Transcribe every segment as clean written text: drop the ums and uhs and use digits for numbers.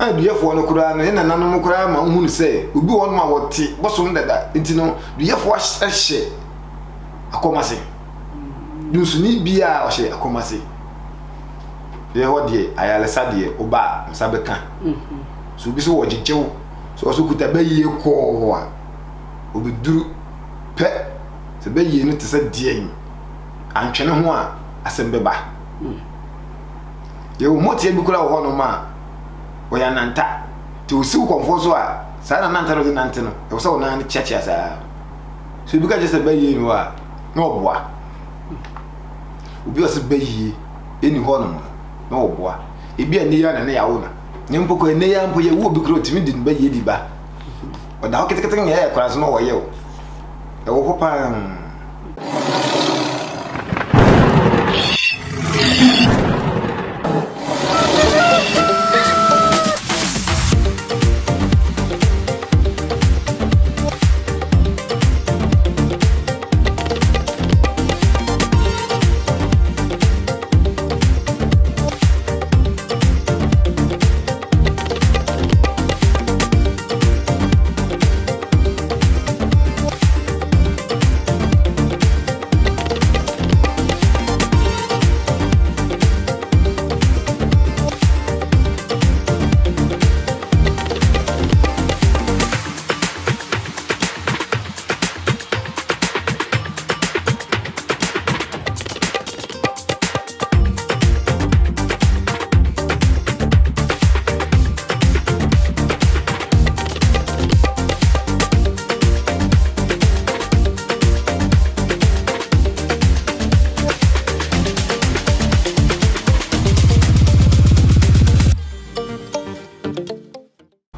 A duyɛfoɔ no koraa no, yɛn nananom koraa ma wohunu sɛ obi wɔ hɔnom a wɔte bosom dada nti no, duyɛfoɔ hyɛ akɔm ase. Dunsuni biara ɔhyɛ akɔm ase. Yɛ hɔ deɛ, ayaresa deɛ, woba a, nsa bɛka. So obi so wɔgyegye wo, so ɔso kuta bɛyie kɔɔ a, obɛduru pɛ, sɛ bɛyie no te sɛ deɛn, antwene ho a, asɛm bɛba. Yɛwɔ mmotea bi koraa wɔ hɔnom a wɔyɛ ananta. Nti wosi wo kɔmfoɔ so a, saa na nanta na ɔde nante no, ɛwɔ sɛ wo nan no kyeakyea saa. So obi ka kyerɛ sɛ bɛyie ni hɔ a, na ɔboa. Obi a ɔsɛ bɛyie ɛni hɔnom no, na ɔboa. Ebi a ɛnɛ yi ara na ne yɛawo no. Ne mpo kɔ ɛnɛ yi ara mpo yɛwo obi koraa ɔtumi de ne bɛyie di ba. Ɔda hɔ ketekete na ɛyɛ koraa so na ɔyɛ o. Ɛwɔ hɔ paa.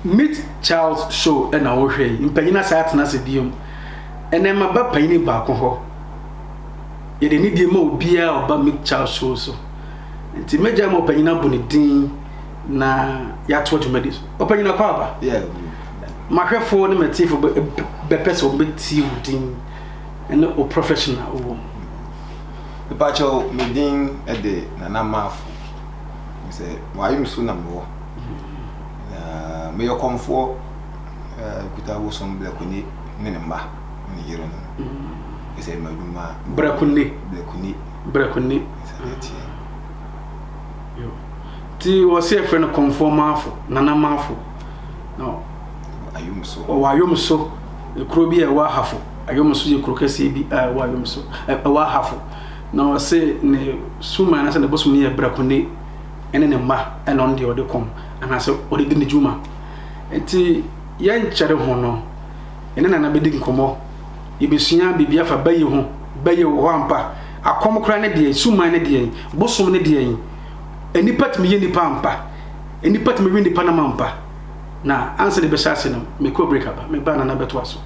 Meet Charles show na wohwɛ yi. Mpanyin asan atena ase biom. Ɛnɛ maba panyin baako hɔ. Yɛde anidie ma obiara a ɔba Meet Charles show so. Nti mɛgya ma ɔpanyin abɔ ne din na yɛatoa dwumadi so. Ɔpanyin akɔ aba. Yeah. Mahwɛfoɔ ne matiefo bɛpɛ sɛ wɔbɛtie wo din ne wo profession a wowɔ mu. Mepakyɛw, me din de Nana Marfo. Sɛ wayem so na mewɔ. Na meyɛ kɔmfoɔ kuta bosom Blakuni ne ne mma ne ne yerenom. Sɛ m'adwuma. Blakuni. Blakuni. Blakuni. Sɛ ɛteɛ. Yo. Ti wɔsi ɛfrɛ no kɔmfoɔ Marfo, Nana Marfo. Na Ayomso. Ɔwɔ Ayomso, kuro bi a ɛwɔ Ahafo. Ayomso yɛ kuro kɛseɛ bi a ɛwɔ Ayomso, ɛwɔ Ahafo. Na ɔse ne suman anaasɛ ne bosom no yɛ Brakune ɛne ne mma ɛna ɔno deɛ ɔde kɔm anaasɛ ɔde di ne dwuma. Nti yɛnkyɛre ho no, yɛne Nana bɛdi nkɔmmɔ. Yɛbɛsua biribi afa bayi ho. Bayi wɔ hɔ ampa? Akɔm koraa ne deɛn? Suman ne deɛn? Bosom ne deɛn? Nnipa tumi yɛ nnipa ampa? Nnipa tumi we nnipa nam ampa? Na ansa na yɛbɛhyɛ ase no, mekɔ break aba. Meba a Nana bɛtoa so.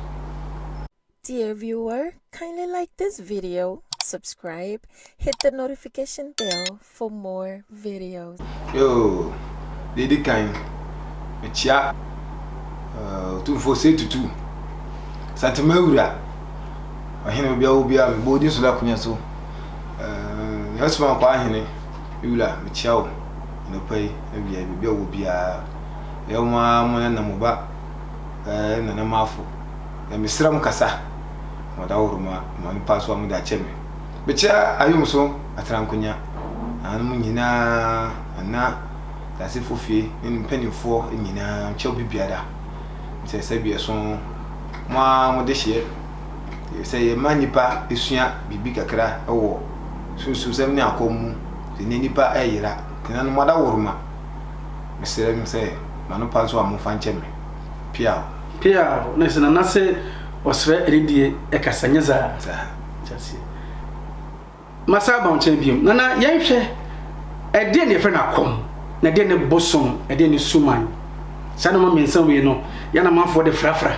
Dear viewer, kindly like this video, subscribe, hit the notification bell for more videos. Yoo, deɛ ɛdi kan, mekyia eh, Otumfoɔ Osei Tutu, Santema Wura, ɔhene obi a wɔ biara, mebɔ odin so akonnwa so. Eh, Nea ɔsoma nkɔ ahene, wura, mekyia wo anɔpa yi, awia yi, baabi a wɔ biara. Ɛyɛ mo ara mo nana mo ba, eh, Nana Mafo. Na mesrɛ mo kasa, na ɔdaworo ma ma no pa so a mode akyɛ me. Mekyia Ayomso Atrankonya nananom nyinaa, Nana Dasefo fie ne ne mpanimfoɔ nyinaa, mekyia obi biara. Sɛ sɛbi ɛso mo ara mo dehyeɛ, sɛ yɛma nnipa sua biribi kakra wɔ sunsumsɛm ne akɔm mu, sɛ nnɛ nnipa ɛreyera, nti nananom adaworo ma mesrɛ mo sɛ ma no pa nso a momfa nkyɛ me. Piaw. Piaw, na sɛ Nana sɛ ɔsrɛ anidie ɛkasa nyɛ saa? Saa. Nti aseɛ. Masa aba wo nkyɛn biom. Nana yɛnhwɛ, ɛdeɛn na yɛfrɛ no akɔm, na ɛdeɛn ne bosom, ɛdeɛn ne suman? Saa nnoɔma mmiɛnsa wei no, yɛn amanfoɔ de frafra.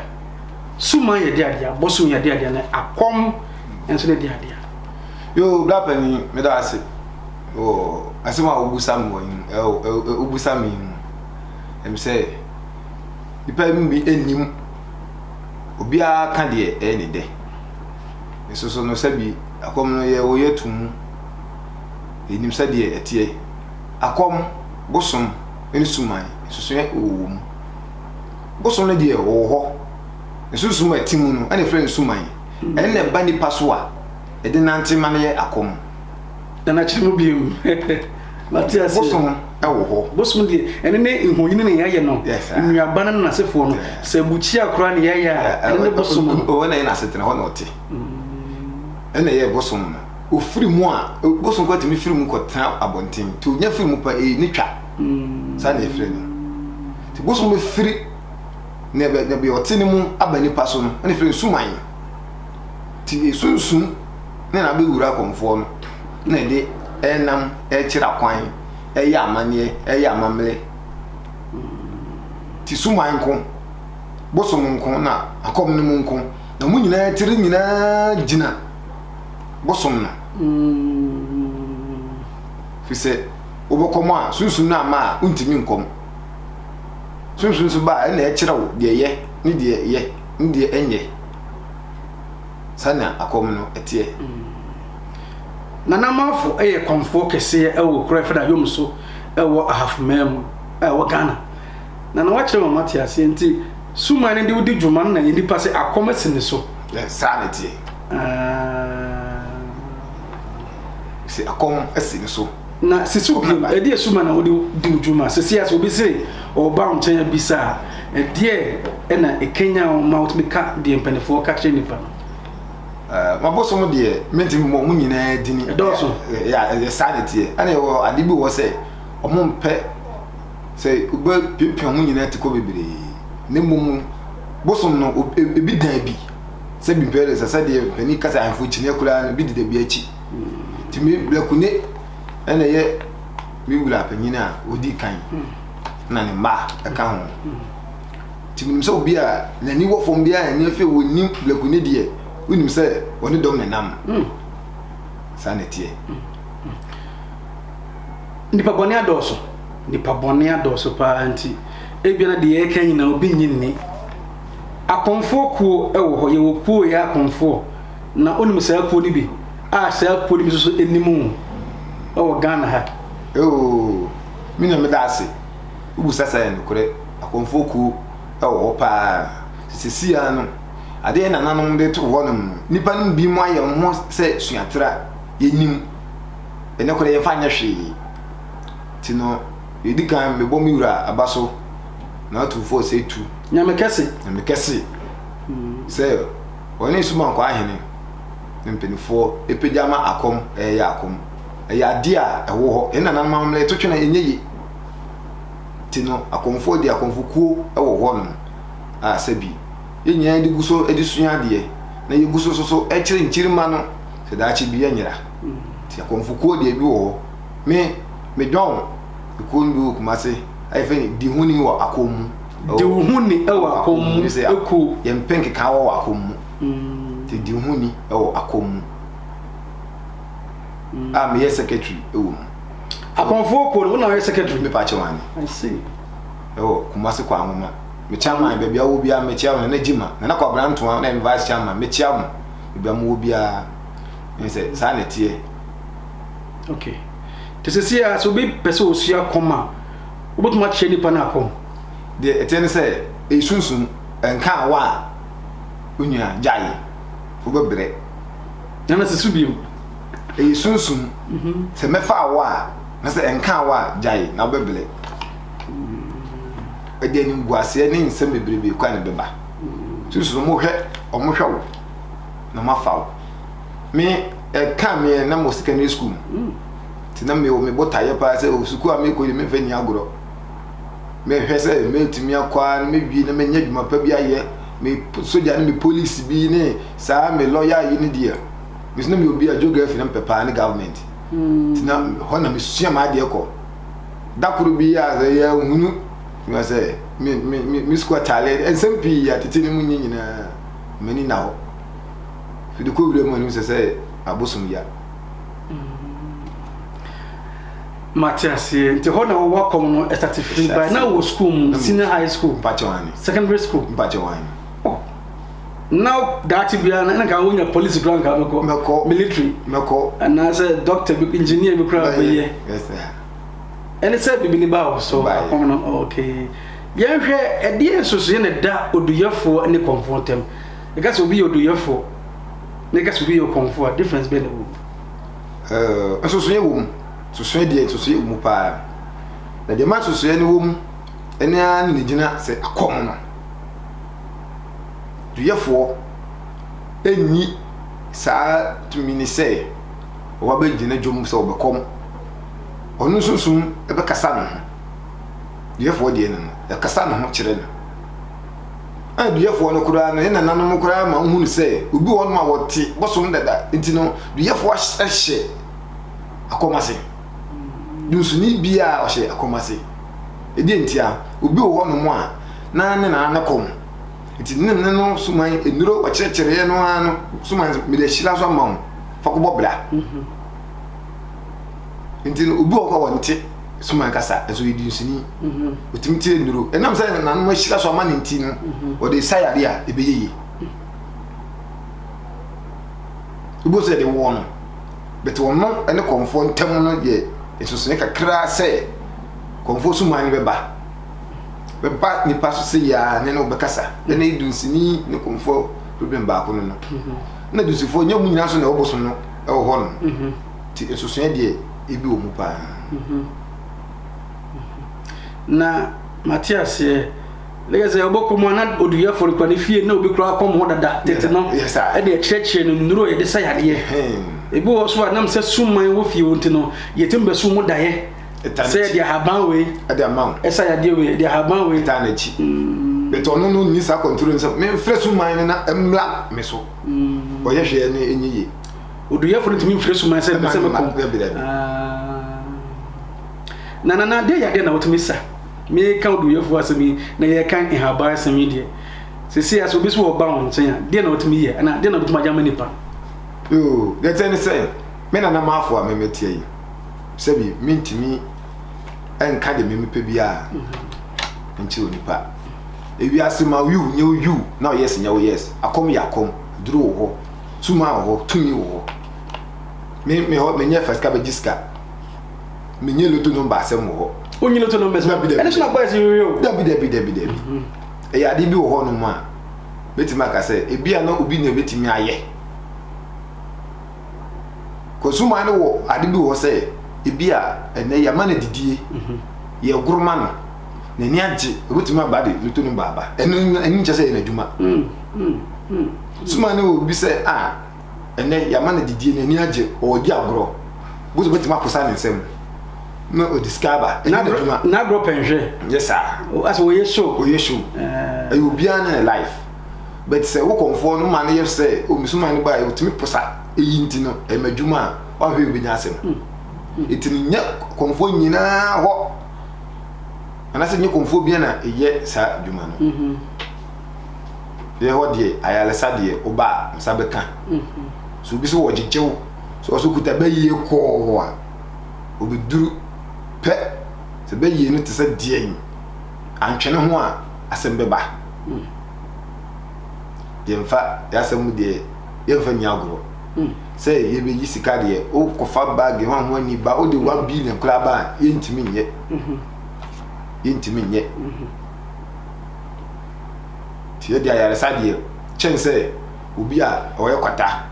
Suman yɛ deɛ adeɛ, bosom yɛ deɛ adeɛ, na akɔm nso ne deɛ adeɛ. Yoo, bra panin, meda ase wɔ asɛm a wobusa me wɔ yi mu, wobusa me yi mu. Ɛm sɛ nnipa mu bi nnim, obiara ka deɛ ɛyɛ ne dɛ. Nso so no sɛbi akɔm no yɛwɔ yɛ to mu, yɛnim sɛdeɛ ɛteɛ. Akɔm, bosom. ne suman nsusuɛ wɔ wɔ mu. Bosom no deɛ ɔwɔ hɔ. Ne sunsum a ɛte mu no ɛna ɛfrɛ no suman. Ɛno na ɛba nipa so a ɛde nante ma no yɛ akɔm. Nana kyerɛ mu bio. Mate aseɛ. Bosom wɔ hɔ. Bosom deɛ ɛne ne nhonyini na yɛayɛ no. Nnuaba no ne n'asefoɔ no. Sɛ bukyia koraa na yɛayɛ a ɛne ne bosom no. Ɛhɔ na ɛyɛ n'asetena, ɛhɔ na ɔte. Ɛna ɛyɛ bosom no. Ofiri mu a, bosom koraa tumi firi mu kɔtena abɔnten. Nti onya firi mu pa, ɛyɛ ne twa. Saa na yɛfrɛ no. Nti bosom bɛfiri na baabi a ɔte no mu aba nipa so no, ɛna yɛfrɛ no suman. Nti sunsum ne na abɛwura akɔmfoɔ no na ɛde ɛnam ɛkyerɛ akwan, ɛyɛ amanneɛ, ɛyɛ amammerɛ. Nti suman nko, bosom nko na akɔm no mu nko, na wɔn nyinaa tiri nyinaa gyina bosom no. Firi sɛ wobɛkɔm a, sunsum no amma a, wontumi nkɔm. Sunsum nso ba a, ɛna ɛkyerɛ wo deɛ yɛ ne deɛ yɛ ne deɛ ɛnyɛ. Sɛnea akɔm no teɛ. Nana Amanfo yɛ kɔmfoɔ kɛseɛ wɔ kuro a yɛfrɛ no Ayomso wɔ Ahafo man mu a ɛwɔ Ghana. Nana wakyerɛ ma mate aseɛ nti suman no de wodi dwuma no na yɛ nipa sɛ akɔm asi ne so. Saa na ɛteɛ. Sɛ akɔm asi ne so. Na sisi bio, ɛdeɛ suman na wode di wo dwuma? Sisi a sɛ obi se ɔreba wo nkyɛn abisa a, ɛdeɛ na ɛkanyan wo ma wotumi ka deɛ mpanimfoɔ ka kyerɛ nipa no? M'abosom deɛ, mentumi mmɔ wɔn nyinaa dini. Ɛdɔɔso. Ɛyɛ saa na ɛteɛ. Ɛna ɛwɔ ade bi wɔ sɛ wɔn mpɛ sɛ wobɛpiapia wɔn nyinaa ti kɔ bebree. Na mmom bosom no, ebi dan bi sɛ bi mpɛ sɛ sɛdeɛ panin kasa ahemfo kyiniiɛ koraa no bi deda bi akyi. Nti me Blakune ɛna ɛyɛ me wura panyin a odi kan na ne mma ɛka ho. Nti menim sɛ obi a n'ani wɔ fam biara n'ani afei wɔnim Blakune deɛ wonim sɛ wɔne dɔm na nam. Saa na ɛteɛ. Nipa bɔne adɔɔso. Nipa bɔne adɔɔso paa nti ebia na deɛ yɛreka nyinaa obi nnye nni. Akɔmfoɔ kuo wɔ hɔ. Yɛwɔ kuo yɛ akɔmfoɔ. Na wonim saa kuo no bi a saa kuo no bi nso so nim wo wɔ Ghana ha? Oo, me nua meda ase. Wobisa saa yɛ nokorɛ. Akɔmfoɔ kuo wɔ hɔ paa. Sesei ara no, adeɛ yɛn nananom de too hɔnom no, nnipa no binom ayɛ wɔn ho sɛ suatra. Yɛnim. Ɛnnɛ koraa yɛmfa nyɛ hwee. Nti no, deɛ ɛdi kan, mebɔ me wura aba so, Nana Tumfoɔ Osei Tu. Nyame kɛse. Nyame kɛse. Sɛ Wɔne Sumankwaa hene ne mpanimfoɔ apagya ama akɔm reyɛ akɔm. Ɛyɛ adeɛ a ɛwɔ hɔ. Yɛn nananom amammerɛ yɛto twene a ɛnyɛ yie. Nti no akɔmfoɔ deɛ akɔmfokuo wɔ hɔnom a sɛbi yɛn nyinaa de gu so de sua adeɛ na yɛgu so nso so kyerɛ nkyirimma no sɛ daakye bi yɛnyera. Nti akɔmfokuo deɛ bi wɔ hɔ. Me medɔn ekuo no bi wɔ Kumase a yɛfrɛ no Dihuni wɔ akɔm mu. Di wo ho ni wɔ akɔm mu ekuo. Yɛmpɛ nkekaawa wɔ akɔm mu. Nti di wo ho ni wɔ akɔm mu. A meyɛ secretary wɔ mu. Akɔmfoɔ kuo no, wo na woyɛ secretary? Mepa kyɛw ane. I see. Ɛwɔ Kumasi Kwanwoma. Me chairman baabi a wɔ biara mekyia wo Nana Gyima, Nana Kwabena Ntoa na vice chairman mekyia mo baabi a mowɔ biara. Ne sɛ saa na ɛteɛ. Okay. Te sɛ si a sɛ obi pɛ sɛ osua kɔm a, wobɛtumi akyerɛ nipa no akɔm? Deɛ ɛteɛ ne sɛ, ɛyɛ sunsum, ɛnka awa a, wo nua, gyae, wobɛbrɛ. Nana si so bio. Ɛyɛ sunsum, sɛ mɛfa awa a, na sɛ ɛnka awa a, gyae, na wobɛbrɛ. Ɛde animguaseɛ ne nsɛm bebrebe kɔ a na ɛbɛba. Sunsum no, wɔhwɛ, wɔhwɛ wo, na wɔafa wo. Me, ɛka me na mewɔ secondary school mu. Nti na mewɔ me botaeɛ paa sɛ sukuu a mekɔ yi memfa nni agorɔ. Mehwɛ sɛ mɛtumi akɔ ara na mɛwie na manya adwuma pa bi ayɛ, me sogya ne me polisi bi ne saa me lɔya yi ne deɛ. Me nso na meyɛ obi a geography na mepɛ paa ne government. Nti na hɔ na mesua m'adeɛ kɔ. Da koro bi a sɛ yɛahunu na sɛ me me me me sukuu ataadeɛ nsɛm pii a tete no mu nyɛ nyinaa m'ani nna hɔ. Fidi kɔ wura mu anim sɛ sɛ abosom ya. Mate aseɛ. Nti hɔ na wɔwɔ akɔm no ɛsate firi ba na wɔ school mu senior high school. Mpakyɛ wani. Secondary school. Mpakyɛ wani. Oh. Na daakye biara na nka wonya police kura nka bɛkɔ. Mɛkɔ. Military. Mɛkɔ. Anaasɛ doctor bi engineer bi kura bɛyɛ. Yes sir. Ɛne sɛ bibini baa wo so akɔm no okay. Yɛnhwɛ ɛdeɛ nsosoeɛ na ɛda oduyɛfoɔ ne kɔmfoɔ ntam. Yɛka sɛ obi yɛ oduyɛfoɔ na yɛka sɛ obi yɛ ɔkɔmfoɔ a difference bɛn na ɛwɔ mu? Nsosoeɛ wɔ mu. Nsosoeɛ deɛ nsosoeɛ wɔ mu paa. Na deɛ ɛma nsosoeɛ no wɔ mu ɛne ara ne gyina sɛ akɔm no. Duyɛfoɔ ɛnni saa tumi ne sɛ wɔabɛgyina dwom sɛ wɔbɛkɔm. Ɔno sunsum bɛkasa ne ho. Duyɛfoɔ deɛ no no, ɛkasa ne ho kyerɛ no. A duyɛfoɔ no koraa no, ne nananom koraa ma wohunu sɛ obi wɔ hɔnom a wɔte bosom dada nti no, duyɛfoɔ ahyɛ akɔm ase. Dunsuni biara ɔhyɛ akɔm ase. Ɛdeɛ ntia, obi wɔ hɔnom a na ne nana ne kɔm. Nti ne ne no suman nnuro ɔkyerɛkyerɛeɛ no ara no suman mede ahyira so ama wo fa kɔbɔ bra. Nti no obi wɔ hɔ a wɔnte suman kasa nso yɛ dunsuni. Otumi tie nnuro. Ɛnam sɛ nananom ahyira so ama no nti no, wɔde sa yare a ɛbɛyɛ yie. Obi wɔ sɛ yɛde woɔ no, but ɔno ne kɔmfoɔ ntam no yɛ nsonsonoeɛ kakra sɛ kɔmfoɔ suman no bɛba. Bɛba nipa so sɛ yia ne no bɛkasa. Ɛne dunsini ne kɔmfoɔ problem baako no no. Na dunsifoɔ nyɛ mu nyinaa so na ɛwɔ bosom no ɛwɔ hɔ no. Nti nsosoɛ deɛ ebi wɔ mu paa. Na mate aseɛ. Ne kɛ sɛ wobɛkɔ mu a na oduyɛfoɔ no kura ne fie na obi kura kɔm ho dada tete no ɛde ɛkyerɛkyerɛ no nnuro a yɛde sa yadeɛ. Ebi wɔ so a nam sɛ suman wɔ fie hɔ nti no yɛtumi bɛso mu daeɛ sɛ yɛde ahaban wei ɛsa yadeɛ wei yɛde ahaban wei. Ɛtaa n'akyi. Bɛtɛ ɔno no nni saa control no sɛ memfrɛ suman no na ɛmmra me so. Ɔyɛ hwee no ɛnyɛ yie. Oduyɛfo no ntumi mfiri suman sɛ mepɛ sɛ mekɔ. Na na na adeɛ yɛ adeɛ na wotumi sa. Meka oduyɛfo asɛm yi na yɛka nhaban asɛm yi deɛ. Sisi a sɛ obi so ɔba wo nkyɛn a, deɛ na wotumi yɛ anaa deɛ na wobɛtumi agye ama nipa? Yoo, deɛ ɛteɛ ne sɛ, me nana Marfo a memeteɛ yi, sɛbi mentumi nka deɛ memepɛ biara nkyerɛ onipa. Ewiase ma wo yiw nyɛ wo yiw na wo yes nyɛ wo yes. Akɔm yɛ akɔm, duro wɔ hɔ. Suma wɔ hɔ, tumi wɔ hɔ. Me me hɔ menyɛ fa sika bɛgye sika. Menyɛ loto nɔmba asɛm wɔ hɔ. Wonyi loto nɔmba asɛm? Dabi dabi. Ɛno so na boys yi o. Dabi dabi dabi dabi. Mhm. Ɛyɛ ade bi wɔ hɔ nom a mɛtumi aka sɛ ebi a na obi na ebɛtumi ayɛ. Kɔsuma no wɔ ade bi wɔ hɔ sɛ ebi a ɛnɛ yɛama no didie, mhm. yɛgoro ma no, n'ani agye, obɛtumi aba de loto nɔmba aba. Ɛno ɛno nkyɛ sɛ yɛ n'adwuma. Mm, mm. Soma ne obi sɛ a ɛnɛ yɛama no didie n'ani agye ɔredi agorɔ boso bɛtumi akosa ne nsam na ɔde sika aba ɛnyɛ n'adwuma. N'agorɔ pɛnhwɛ. Nyɛ saa. Asɛ ɔyɛ show. Ɔyɛ show. Ɛyɛ obiara ne ne life but sɛ wo kɔnfoɔ no ma no yɛ sɛ o mesoma no baeɛ ɔtumi posa eyi nti no ɛyɛ m'adwuma a wahwɛ yɛ obɛnya asɛm. Ɛti no nyɛ kɔnfoɔ nyinaa hɔ anaasɛ nyɛ kɔnfoɔ bia na ɛyɛ saa adwuma no. Yɛ hɔ deɛ ayaresa deɛ woba a nsa bɛka. So obi so wɔgyegye wo so ɔso kuta bɛyie kɔɔ a obɛduru pɛ sɛ bɛyie no te sɛ deɛn antwene ho a asɛm bɛba. Yɛmfa yɛasɛm mu deɛ yɛmfa nni agorɔ. Sɛ yɛbɛyi sika deɛ wokɔfa baage ho ho ani ba wode 1 billion koraa ba a yɛntumi nyɛ. Yɛntumi nyɛ. Nti yɛde ayaresa deɛ kyɛn sɛ obi a ɔyɛ kwata.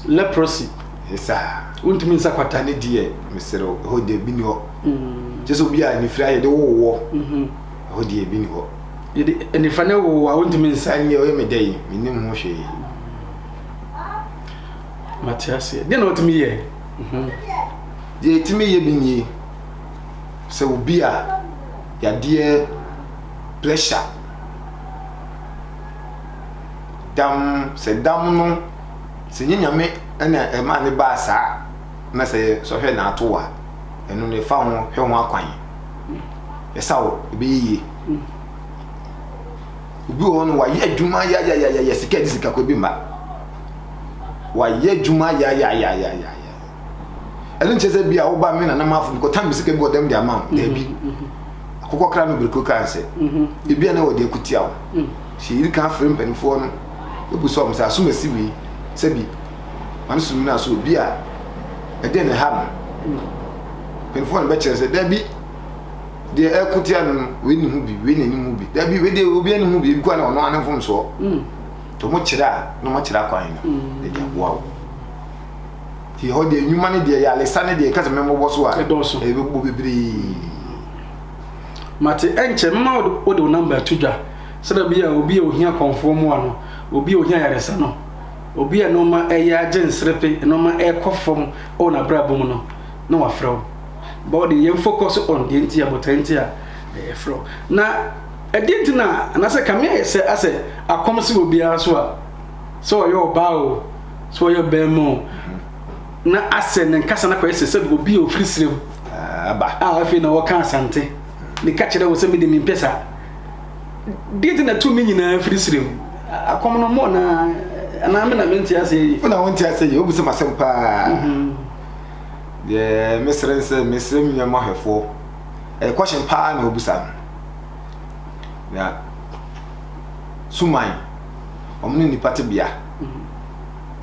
Leprosy. Saa. Wontumi nsa kwata. Ne deɛ mesrɛ wo ɛhɔ deɛ bi ni hɔ. Mm. Kyɛ sɛ obi a nifira yɛde wowɔ. Mhm. Ɛhɔ deɛ bi ni hɔ. Yɛde nifira ne wowɔ a wontumi nsa. Ɛnneɛ ɔyɛ me dɛ yi menim ho hwee. Mate aseɛ. Deɛ na wotumi yɛ. Mhm. Deɛ ɛtumi yɛ bi nie sɛ obi a yadeɛ pressure dam sɛ dam no sɛ nyɛ nyame na ɛma ne baa saa na sɛ sɔhwɛ na ato a ɛno no ɛfa ho hwɛ ho akwan ɛsa wo ɛbɛyɛ yie obi wɔ hɔ no wayɛ adwuma yayayayaya sika ɛde sika kɔ bi mma wayɛ adwuma yayayayaya ɛno nkyɛ sɛ bi a woba me nanam afo mekɔtam me sika bi wɔ dɛm de ama wo daabi akokɔ kra no biriko kra nsɛ ebi a na wɔde akutia wo sɛ yɛdi kan frɛ mpanimfoɔ no ebu sɛ ɔmo sɛ asom asi wei sɛbi ɔno sum no aso obi a ɛdeɛ na ɛha no mpanimfoɔ no bɛkyerɛ sɛ daabi. deɛ ɛko tia no no, wei ne ho bi, wei na ɛnim ho bi. Dabi, wei deɛ obi ani ho bi, ebi kɔ na ɔno ane mfomsoɔ. Nti wɔn kyerɛ a, na wɔn akyerɛ akwan no, na ɛde aboa wo. Nti ɛhɔ deɛ nnwuma no deɛ, yalesa no deɛ, kasa mɛmɔbɔ so a, ɛdɔɔso. Ɛbɛbɔ bebree. Mate, ɛnkyɛ mɛma wode wo namba ato dwa, sɛdeɛ ɛbɛyɛ a obi a ohia kɔmfoɔ mmoa no, obi a ohia ayaresa no, obi a nneɛma ɛyɛ agye nserepe, nneɛma ɛrekɔ fam wɔ n'abrabɔ mu no, na wafrɛ wo. But wode yɛn focus on deɛ nti a botae nti a yɛfrɛ wo. Na ɛdeɛ nti na anaasɛ kame ayɛ sɛ asɛ akɔm si obiara so a, sɛ ɔyɛ ɔbaa o, sɛ ɔyɛ bɛrima o, na asɛ ne nkasa no akɔyɛ sɛ sɛ obi a ofiri serem aba a afei na ɔka Asante ne ka kyerɛ wo sɛ mede mempɛ saa. Deɛ nti na tumi nyinaa firi serem akɔm no mmɔ na anaa me na mente aseɛ yi. Wo na wonte aseɛ yi, wobisa m'asɛm paa. Deɛ mesrɛ ne sɛ mesrɛ me nuanom ahwɛfoɔ, ɛyɛ question paa na wobisa no. Na suman, wɔn ne nipa tebea,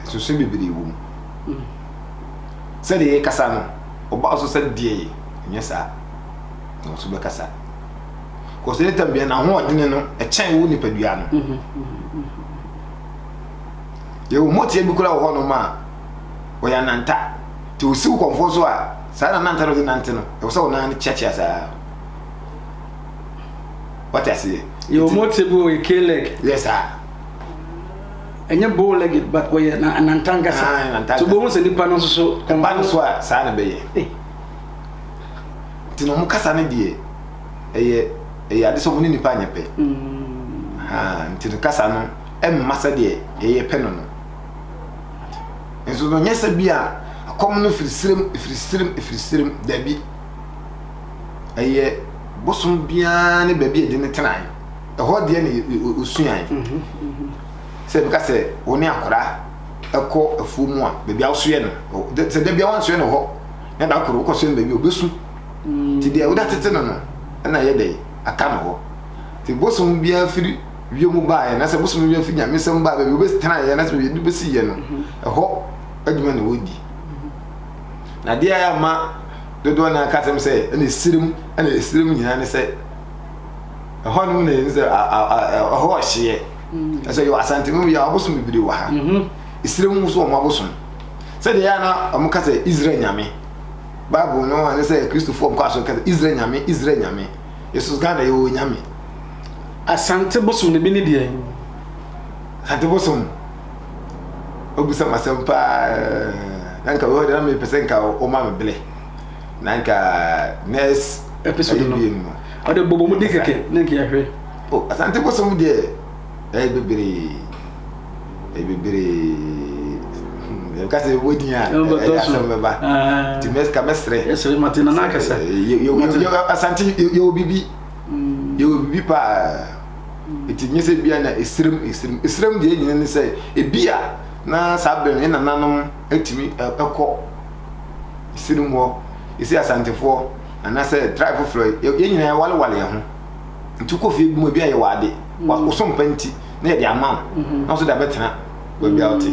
nsusu bebree wɔ mu. Sɛdeɛ yɛkasa no, ɔba so sɛ deɛ nyɛ saa na ɔso bɛkasa. Kɔsɛ ne tam bia n'ahoɔdene no ɛkyɛn wo nipadua no. Yɛwɔ mmoteɛ bi koraa wɔ hɔnom a ɔyɛ ananta. Nti ɔsi wo kɔmfoɔ so a, saa na nanta no ɔde nante no, ɛwɔ sɛ wo nan no kyeakyea saa. Wate aseɛ? Yɛwɔ mmoteɛ bi wɔ yɛ K-leg. Yɛ saa. Ɛnyɛ bow legged but ɔyɛ ananta nkasa. Ah, ananta. So bohu sɛ nipa no nso so. Ɛba no so a saa na bɛyɛ. Nti na ɔmo kasa no deɛ ɛyɛ ɛyɛ ade sɛ ɔmo ne nipa nyɛ pɛ. Ha nti no kasa no ɛmma sɛdeɛ ɛyɛ pɛ no no. Nso no nyɛ sɛ bi a akɔm no firi serem efiri serem efiri serem dabi. Ɛyɛ bosom biara ne baabi a ɛde ne tenae. Ɛhɔ deɛ na osuae. Sɛ ebi ka sɛ wo ne akwadaa ɛkɔ afuo mu a baabi a wosoɛ no sɛ da bi a wansoɛ no hɔ na da koro wokɔsoɛ no baabi a obesu. Nti deɛ wode atete no no ɛna ɛyɛ dɛ aka no hɔ. Nti bosom biara firi wiem baeɛ na sɛ bosom biara firi nyamesɛm baeɛ baabi wobɛtenaeɛ na sɛ baabi wobɛsiiɛ no ɛhɔ adwuma na wɔdi. Na adeɛ a ama dodoɔ no aka asɛm sɛ ɛna esirim ɛna esirim nyinaa ne sɛ ɛhɔ nom na yɛn sɛ ɛhɔ ɔhyeɛ ɛsɛ yɛ Asante mu yɛ abosom bebree wɔ ha esirim nso wɔn abosom sɛdeɛ yɛ ana wɔn ka sɛ Israel nyame Bible no ane sɛ Kristofoɔ nkɔ asɔre ka sɛ Israel nyame Israel nyame yesus Ghana yɛ wɔ nyame. Asante bosom no bi ne deɛ. Asante bosom obisa masɛm paa na nka wɔ de na mepɛ sɛ nka ɔma me bele na nka next episode no ɔde bɔbɔ mu di kɛkɛ ne nka yɛhwɛ. O Asante bosom deɛ ɛyɛ bebree ɛyɛ bebree yɛka sɛ ɛbɔ din a ɛyɛ asɛm bɛba nti mɛka mɛsrɛ yɛsrɛ mate nana akasa Asante yɛwɔ biribi yɛwɔ biribi paa nti nyɛ sɛ bia na ɛsirim ɛsirim ɛsirim deɛ nyina ne sɛ ebi a na saa berɛ no yɛ nananom atumi ɛkɔ ɛsirim hɔ ɛsi Asantefoɔ anaasɛ tribe foforɔ yɛn nyinaa yɛwalewale yɛn ho nti wokɔ fie bi mu ebi a yɛwɔ ade woso mpa nti na yɛde ama wo na wo so de abɛtena baabi a wote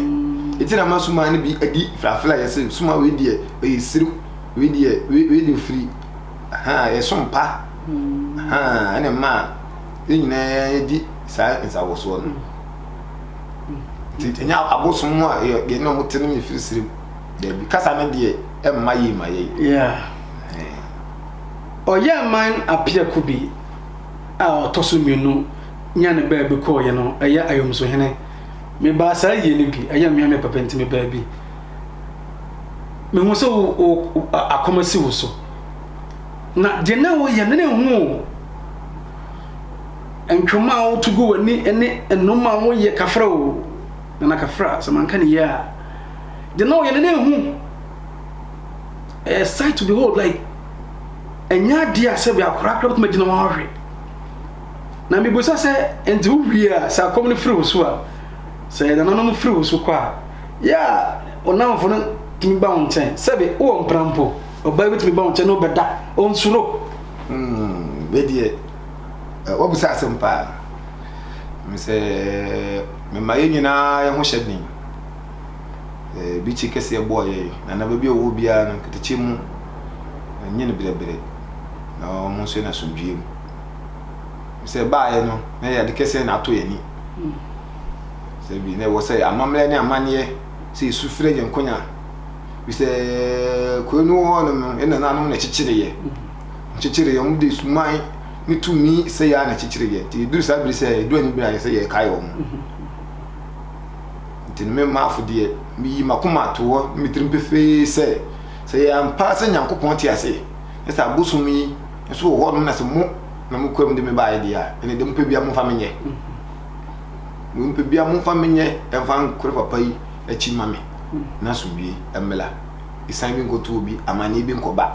ɛti na ma suma no bi adi frafra yɛ sɛ suma wei deɛ ɛyɛ sirim wei deɛ wei deɛ firi ha yɛso mpa ha ɛna mma a yɛn nyinaa yɛdi saa nsawɔsoɔ no nti ɛnyɛ abosom a yɛne ɔmo te no ne firi sirim daabi kasa no deɛ ɛmma yie ma yɛn. Yeah. Ɔyɛɛ man apiako bi a ɔtɔ so mmienu nya ne baabi kɔɔeɛ no, ɛyɛ Ayomsohene. Mebaa saa yie no bi, ɛyɛ mmea me papa nti mebaa bi. Mehu sɛ wo, wo, akɔm asi wo so. Na deɛ na woyɛ no na ɛhu o. Ntwoma a woto gu w'ani ne nnoma a woyɛ kafra o. Nana kafra, sɛ manka ne yie a. Deɛ na woyɛ no na ɛhu. Ɛyɛ sight to behold like ɛnyɛ adeɛ a sɛbi akwadaa koraa bɛtumi agyina hɔ ahwɛ. Na mebisa sɛ nti wowie a sɛ akɔm no firi wo so a sɛ nananom firi wo so kɔ a yɛ a ɔnamfo no tumi ba wo nkyɛn sɛbi wowɔ mpena mpo ɔbaa bi tumi ba wo nkyɛn na ɔbɛda ɔnsuro. Hmm, wei deɛ wabisa asɛm paa. Mesɛ mema yɛn nyinaa yɛn ho hyɛ den. Bi kyi kɛseɛ bɔɔ yɛn, na na baabi a ɔwɔ biara no, nketekyɛ mu, ɛnyɛ no brɛbrɛ. Na wɔn nso yɛ no asomdwoeɛ mu. Sɛ ɛbaeɛ no, na ɛyɛ ade kɛseɛ na ato yɛn ani. Sɛ bi na ɛwɔ sɛ amammerɛ ne amanneɛ sɛ yɛsu frɛ yɛn nkonya. Bi sɛ kuro no wɔ hɔ nom no, yɛn nananom na ɛkyekyereeɛ. Kyekyereeɛ, wɔn de suman ne tumi sɛ yɛ a na ɛkyekyereeɛ. Nti ɛduru saa bere sɛ ɛdu ani bere a yɛ sɛ yɛkae wɔn. Nti no me maafo deɛ, meyi m'akoma to hɔ ne me tirim pefee sɛ, sɛ ɛyɛ ampa sɛ Nyankopɔn te ase, na sɛ abosom yi nso wɔ hɔnom na sɛ mo na mo kura mu de me baeɛ deɛ a, ɛnne deɛ mopɛ biara momfa menyɛ. Deɛ mopɛ biara momfa menyɛ mfa nkore papa yi akyi ma me, na asomdwie mmra. Esiane bi nkɔto obi, amanneɛ bi nkɔba.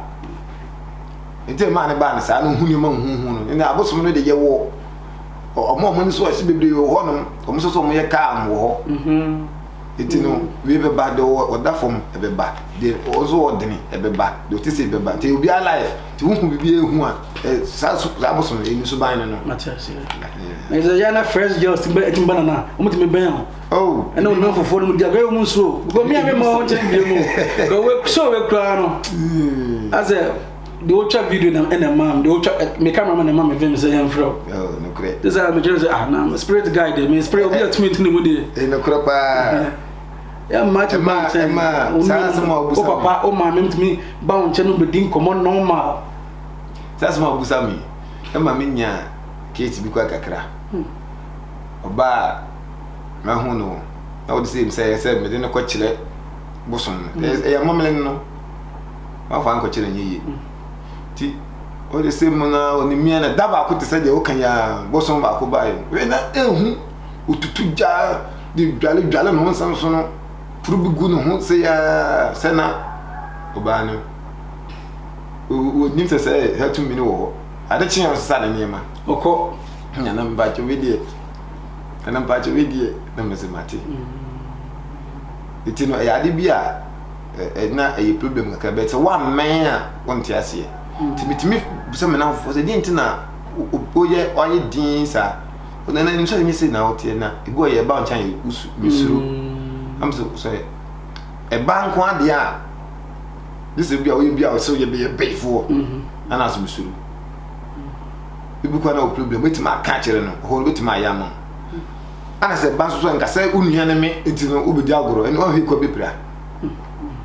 Nti ɛmaa ne baa no saa na ɔhu nneɛma huhu no. Ɛnna abosom no de yɛwɔ wɔn a wɔn ani so ɔhye bebree wɔ hɔnom, wɔn nso so wɔyɛ calm wɔ hɔ. Nti no, wei bɛba, deɛ ɔda fam ɛbɛba, deɛ ɔnso ɔdene ɛbɛba, deɛ ɔte sɛ ɛbɛba. Nti obiara life, nti wohu biribi ehu a, saa saa abosom no, ɛni suban no no. Mate aseɛ. Na sɛ yɛ na fresh girls ti bɛ ɛti ba nana, wɔn ti mi bɛn o. Oh. Ɛna wɔn fufuo no mu di agorɔ mu nsuo. Because mi a mi ma wɔn nkyɛn bie mu. Because we show we kura no. Asɛ deɛ wotwa video na ɛna ɛma mi deɛ wotwa mi camera man na ɛma mi vim sɛ yɛn frɛ o. Oh, nokorɛ. Te sɛ mekyerɛ sɛ ah na spirit guide deɛ me spirit obi a tumi ti ne mu deɛ. Ɛyɛ nokorɛ paa. Yɛ mma tumi ba nkyɛn. Ɛma saa asɛm a wobusa mi. O papa o maame tumi ba wo nkyɛn no bɛdi nkɔmmɔ normal. Saa asɛm a wobusa mi ɛma me nya case bi kɔ kakra. Ɔbaa mahu no na wɔde sɛ sɛ sɛ mede no kɔkyerɛ bosom no. Ɛyɛ amammerɛ no. Wafa ankɔkyerɛ nyɛ yie. Nti ɔde sɛ mu na ɔne mmea na da baako te sɛ deɛ woka yi ara bosom baako baeɛ wei na ehu otutu gya de dwale dwale ne ho nsɛm so no puru bi gu ne ho sɛ yaa sɛ na ɔbaa no wɔnim sɛ sɛ ha tumi no wɔ hɔ ade kye a ɔsesa ne nneɛma ɔkɔ nana mpakyɛ wei deɛ nana mpakyɛ wei deɛ na mese mate nti no ɛyɛ ade bi a na ɛyɛ problem kakra bɛt sɛ woammɛn a wonte aseɛ nti metumi bisa me namfofoɔ sɛ deɛ nti na woyɛ ɔyɛ din saa na na nim sɛ nyɛ sei na woteɛ na ebi wɔ yɛ ɛba nkyɛn yɛ wosu mesuro am sɛ sɛ ɛba nko adeɛ a gye sɛ bi a woyɛ bi a wɔsɛ woyɛ bɛyɛ bɛyifoɔ ana so mesuro ebi kɔ na wɔ problem wobɛtumi aka akyerɛ no hɔ no wobɛtumi ayɛ ama ana sɛ ɛba nso so nka sɛ wo nua ne me nti no wobɛdi agorɔ ɛne ɔhwɛ kɔ bɛpira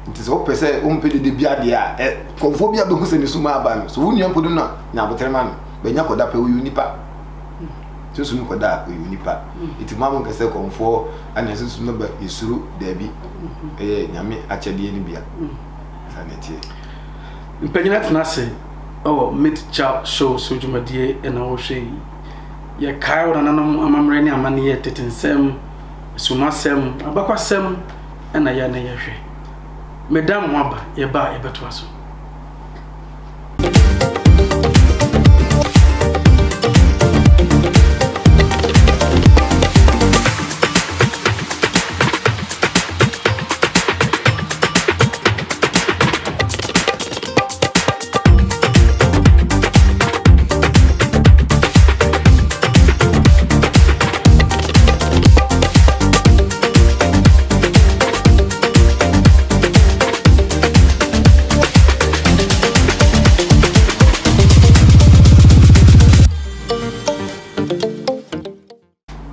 nti sɛ wopɛ sɛ wompɛ dede bi adeɛ a ɛ kɔmfoɔ bi a bɛhu sɛ ne suma aba no so wo nua mpo no na nya abotere ma no bɛnya kɔda pɛ woyɛ onipa sunsum kɔda a ɔyɛ onipa nti mo a mompɛ sɛ kɔmfoɔ ana sunsum no ba yɛsuro daabi ɛyɛ nyame akyɛdeɛ no bia saa na ɛteɛ. Mpanyin atena ase wɔ Meet Chow Show so dwumadie na wɔhwɛ yi. Yɛkae wo nananom amammerɛ ne amanneɛ, tete nsɛm, asumasɛm, abakwasɛm na yɛ na yɛhwɛ. Meda mo aba, yɛba a yɛbɛtoa so.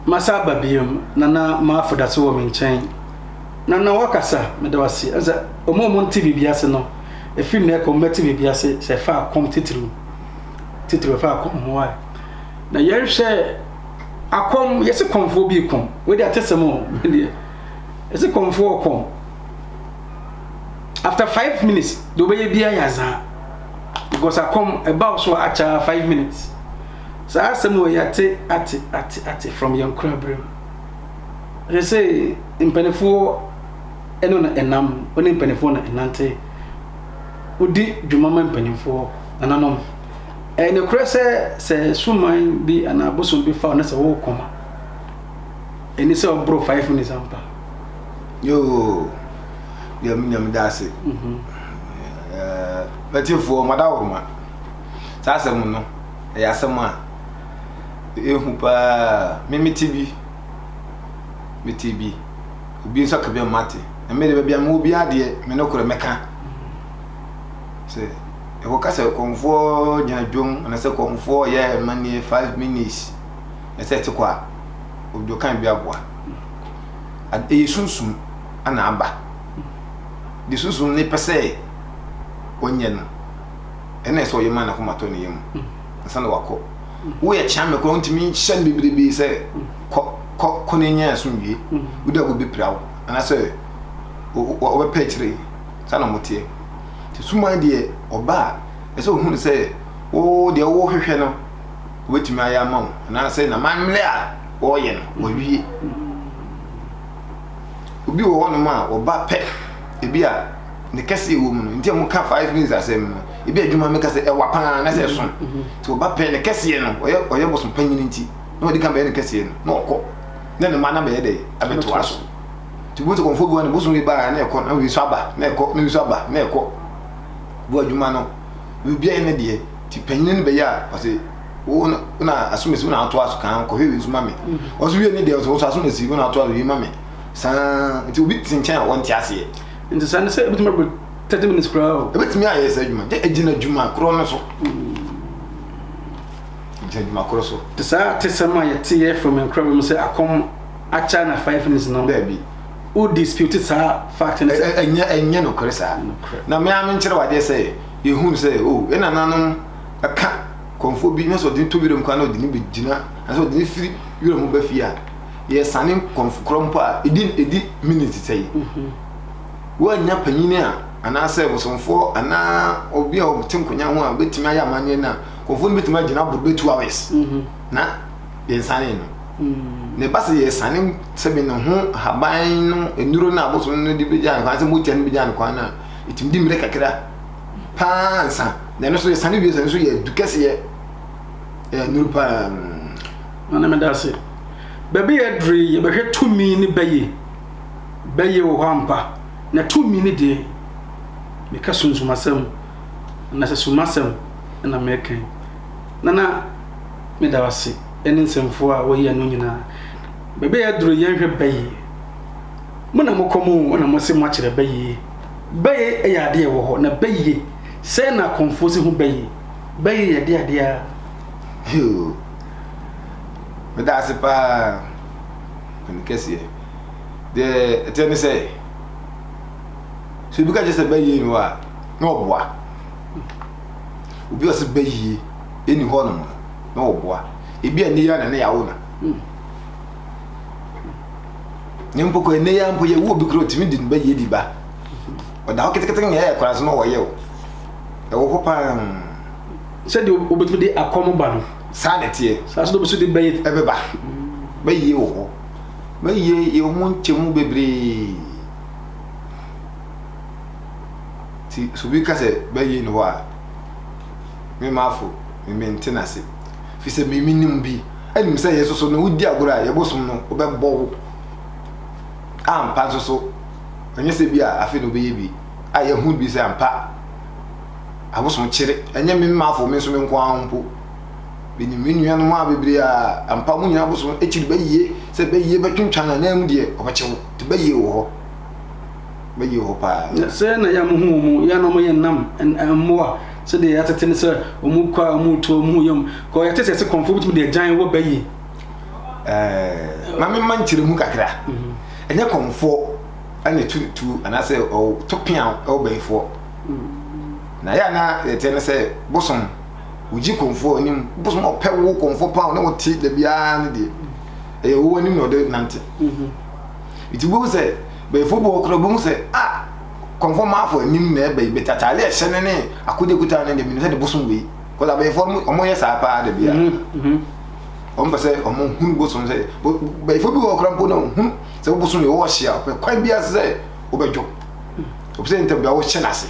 Masa aba biom, Nana Maafo da so wɔ me nkyɛn. Nana wakasa, meda wo ase. Ɛsɛ ɔmo a ɔmo nte biribi ase no, ɛfiri nnɛ kɔ ɔmo bɛte biribi ase sɛ ɛfa akɔm titiriw. Titiriw ɛfa akɔm ho ae. Na yɛnhwɛ akɔm, yɛse kɔmfoɔ bi kɔm. Wei deɛ atesɛm o, me deɛ. Yɛse kɔmfoɔ kɔm. After 5 minutes, deɛ ɔbɛyɛ biara yɛ azaa. Because akɔm ɛba wo so a akyɛ 5 minutes. Saa asɛm wɔ yɛate ate ate ate from yɛn koraberɛ mu. Ɛsɛ sɛ mpanimfoɔ ɛno na ɛnam, wɔne mpanimfoɔ na ɛnante. Wodi dwuma ma mpanimfoɔ, nananom. Ɛyɛ nokorɛ sɛ sɛ suman bi anaa bosom bi fa wo na sɛ wokɔm a, ɛni sɛ ɔboro 5 minutes ampa. Yoo, deɛ menya meda ase. Matiefoɔ, madaworoma. Saa asɛm no, ɛyɛ asɛm a ɛhu paa. Me mete bi, mete bi. Obi nso aka bi a mate. Na me de baabi a mewɔ biara deɛ, me nokorɛ mɛka. Sɛ. Yɛkɔka sɛ kɔmfoɔ gyina dwom anaasɛ kɔmfoɔ yɛ amanneɛ 5 minutes na sɛ ɛte kɔ a, obi ɔkan bi aboa. Ɛyɛ sunsum ana aba. Deɛ sunsum ne pɛ sɛ ɔnyɛ no, ɛna ɛsɛ ɔyɛ ma n'akoma tɔ ne yam ansa na wakɔ. Woyɛ kyea me koraa, wontumi nhyɛ no bebrebe sɛ kɔ kɔ kɔ na nya asomdwie. Wode a wɔbɛpira wo anaasɛ wɔbɛpɛ akyire. Saa na wɔteɛ. Nti suman deɛ ɔba a, ɛsɛ ɔhunu sɛ wo deɛ wohwehwɛ no wɔbɛtumi ayɛ ama wo anaasɛ n'amammerɛ a wɔreyɛ no wɔawie. Obi wɔ hɔnom a ɔba pɛ, ebi a ne kɛseɛ wɔ mu no nti a moka 5 minutes asɛm no, ebi adwuma meka sɛ ɛwa paa na sɛ ɛso nti ɔba pɛ ne kɛseɛ no, ɔyɛ bosom panyin nti na ɔde kan bɛyɛ ne kɛseɛ no na ɔkɔ na ne mma no abɛyɛ dɛ abɛtoa so. Nti bosom kɔmfoɔ bi wɔ ne bosom bi baa na ɛkɔ na wei so aba na ɛkɔ na wei so aba na ɛkɔ bu adwuma no biribiara yɛ ne deɛ. Nti panyin no bɛyɛ a ɔse wo na asomasi wo na atoa so kan kɔhwɛ wei nso ma me. Ɔso wie ne deɛ ɔso wo nso asomasi wo na atoa so wie ma me saa. Nti obi te nkyɛn a wɔnte aseɛ. Nti saa ne sɛ ebitumi abɔ 30 minutes koraa o. Ebetumi ayɛ saa adwuma gye egyina adwuma korɔ no so. Egyina adwuma korɔ so. Te saa atesɛm a yɛte yɛ from nkura mu sɛ akɔm akyɛ na 5 minutes no. Daabi. Wo dispute saa fact no sɛ. Ɛnyɛ nokorɛ saa. Na me ara menkyerɛ wo adeɛ sɛ yɛhunu sɛ o yɛn nananom ɛka kɔmfoɔ bi na sɛ ɔde no to wiram koraa na ɔde no bɛgyina anaasɛ ɔde no firi wiram ba fie a, yɛsane kɔmfo korɔ mpo a ɛdi ɛdi minute sɛe. Woannya panyini a anaasɛ bosomfoɔ anaa obi a ɔte nkonnwa ho a bɛtumi ayɛ amanneɛ no a, kɔmfoɔ no bɛtumi agyina aboro bɛ 2 hours na yɛnsane no. Na ɛba sɛ yɛsane sɛbe ne ho haban no nnuro no a abosom no de bɛgya no kwan sɛ mogya no bɛgya no kwan no a, ɛtumi di mmerɛ kakra paa ansa. Na ɛno nso yɛsane wie sɛ ɛno nso yɛ du kɛseɛ, ɛyɛ nnuro paa. Nana meda ase. Baabi yɛ duru yi, yɛbɛhwɛ tumi ne bɛye. Bɛye wɔ hɔ ampa. Na tumi ne deɛ, meka sunsumasɛm anaasɛ sumasɛm na meka yi. Nana meda wo ase ne nsɛmfua a woyi ano nyinaa. Baabi a yɛaduru yi, yɛnhwɛ bɛye. Mo na mokɔ mu o, na mose moakyerɛ bɛye. Bɛye yɛ adeɛ ɛwɔ hɔ, na bɛye, sɛn na akɔmfoɔ si hu bɛye? Bɛye yɛ de adeɛ a. Yoo, meda ase paa, panin kɛseɛ. Deɛ ɛteɛ ne sɛ, sɛ obi ka kyerɛ sɛ bɛyie ni hɔ a, na ɔboa. Obi a ɔsɛ bɛyie ɛni hɔ nom no, na ɔboa. Ebi a ɛnɛ yi ara na ne yɛawo no. Ne mpo kɔ ɛnɛ yi ara mpo yɛwo obi koraa ɔtumi de ne bɛyie di ba. Ɔda hɔ ketekete na ɛyɛ koraa so na ɔyɛ o. Ɛwɔ hɔ paa. Sɛdeɛ wobɛtumi de akɔm ba no. Saa na ɛteɛ. Saa nso na wobɛtumi de bɛyɛ. Ɛbɛba. Bɛyie wɔ hɔ. Bɛyie yɛ ho nkyɛmu bebree. Nti sɛ obi ka sɛ bɛyie ni hɔ a, me maafo, me mente n'ase. Firi sɛ me menim bi. Ɛnim sɛ yɛ soso no wodi agorɔ a yɛbosom no wobɛbɔ wo. Ampa nso so, ɛnyɛ sɛ bi a afei na wobɛyɛ bi a yɛhu bi sɛ ampa abosom kyere. Ɛnyɛ me maafo me nso me nko ara mpo. Menim me nuanom a bebree a ampa mo nyinaa abosom akyiri bɛyie sɛ bɛyie bɛtwentwan anaa mu deɛ ɔbɛkye wo. Nti bɛyie wɔ hɔ. Bɛyie wɔ hɔ paa. Na sɛ na yɛ a mohu wɔn, yɛ a na wɔyɛ nnam mmoa sɛdeɛ yɛatete no sɛ wɔn kɔ a wɔn retu wɔn ho yam. Kɔ yɛte sɛ ɛsɛ kɔmfoɔ bɛtumi de agyan wɔ bɛyie. Ɛɛ, ma memma nkyerɛmu kakra. Ɛnyɛ kɔmfoɔ ɛna ɛtu tu anaasɛ ɔto pea ɛwɔ bɛyifoɔ. Na yɛ a na yɛteɛ no sɛ bosom wogye kɔmfoɔ anim, bosom ɔpɛ wo kɔmfoɔ paa ɔne wo te da biara no deɛ ɛyɛ wo anim na ɔde nante. Nti wobɛhu sɛ bɛyifoɔ bi wɔ hɔ koraa wobɛhu sɛ ah kɔmfoɔ maafo anim na ɛbɛ yi bɛt ataade a ɛhyɛ no ne akodeɛ kuta no deɛ menim sɛ ne bosom wei. Kɔsa bɛyifoɔ no wɔn yɛ saa paa da biara. Wɔn pɛ sɛ wɔn hunu bosom sɛ bɛyifoɔ bi wɔ hɔ koraa mpo na wɔhunu sɛ wo bosom yɛ wɔɔhye a ɔpɛ kwan biara sɛ wobɛdwo. Ɔpɛ sɛ ntɛm biara wohyɛ n'ase.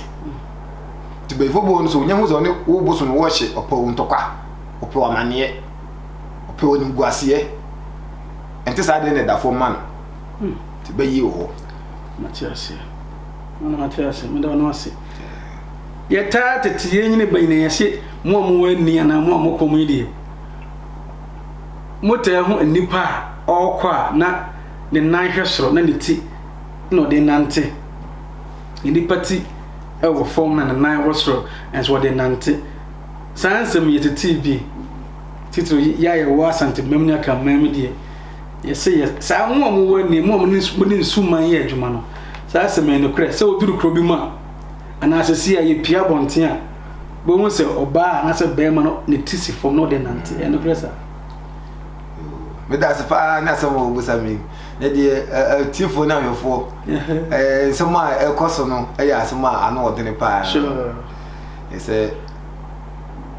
Nti bɛyifoɔ bi wɔ hɔ no sɛ onya hu sɛ ɔne wo bosom no wɔɔhye ɔpɛ wo ntɔkwa, ɔpɛ wo amaneɛ, ɔpɛ wo animguaseɛ. Ɛnte saa deɛ na ɛda fam ma no. Nti bɛyie wɔ hɔ. Mate aseɛ. Nana mate ase. Meda wo ase. Yɛtaa tete yɛn nyini ba nyina yɛse mo a mowɔ ani anaa mo a mokɔ mu yi deɛ motaa hu nnipa a ɔrekɔ a na ne nan hwɛ soro na ne ti na ɔde nante. Nnipa ti. wɔ fam na ne nan wɔ soro, nso ɔde nante. Saa nsɛm yi yɛtetee bi, titiriw yɛ a yɛwɔ Asanteman mu ne Akanman mu deɛ, yɛse yɛ saa mo a mowɔ ani, mo a mo ne nsuman yɛ adwuma no, saa asɛm yi nokorɛ sɛ woduru kuro bi mu a, anaa sɛsi a yɛpie abɔnten a, wobɛhu sɛ ɔbaa anaasɛ barima no ne ti si fam na ɔde nante. Ɛyɛ nokorɛ saa? Meda ase paa ne asɛm a wobisa me yi. Na deɛ atiefoɔ ne ahwɛfoɔ, nsɛm a ɛkɔ so no yɛ asɛm a ano ɔdene paa. Sɛ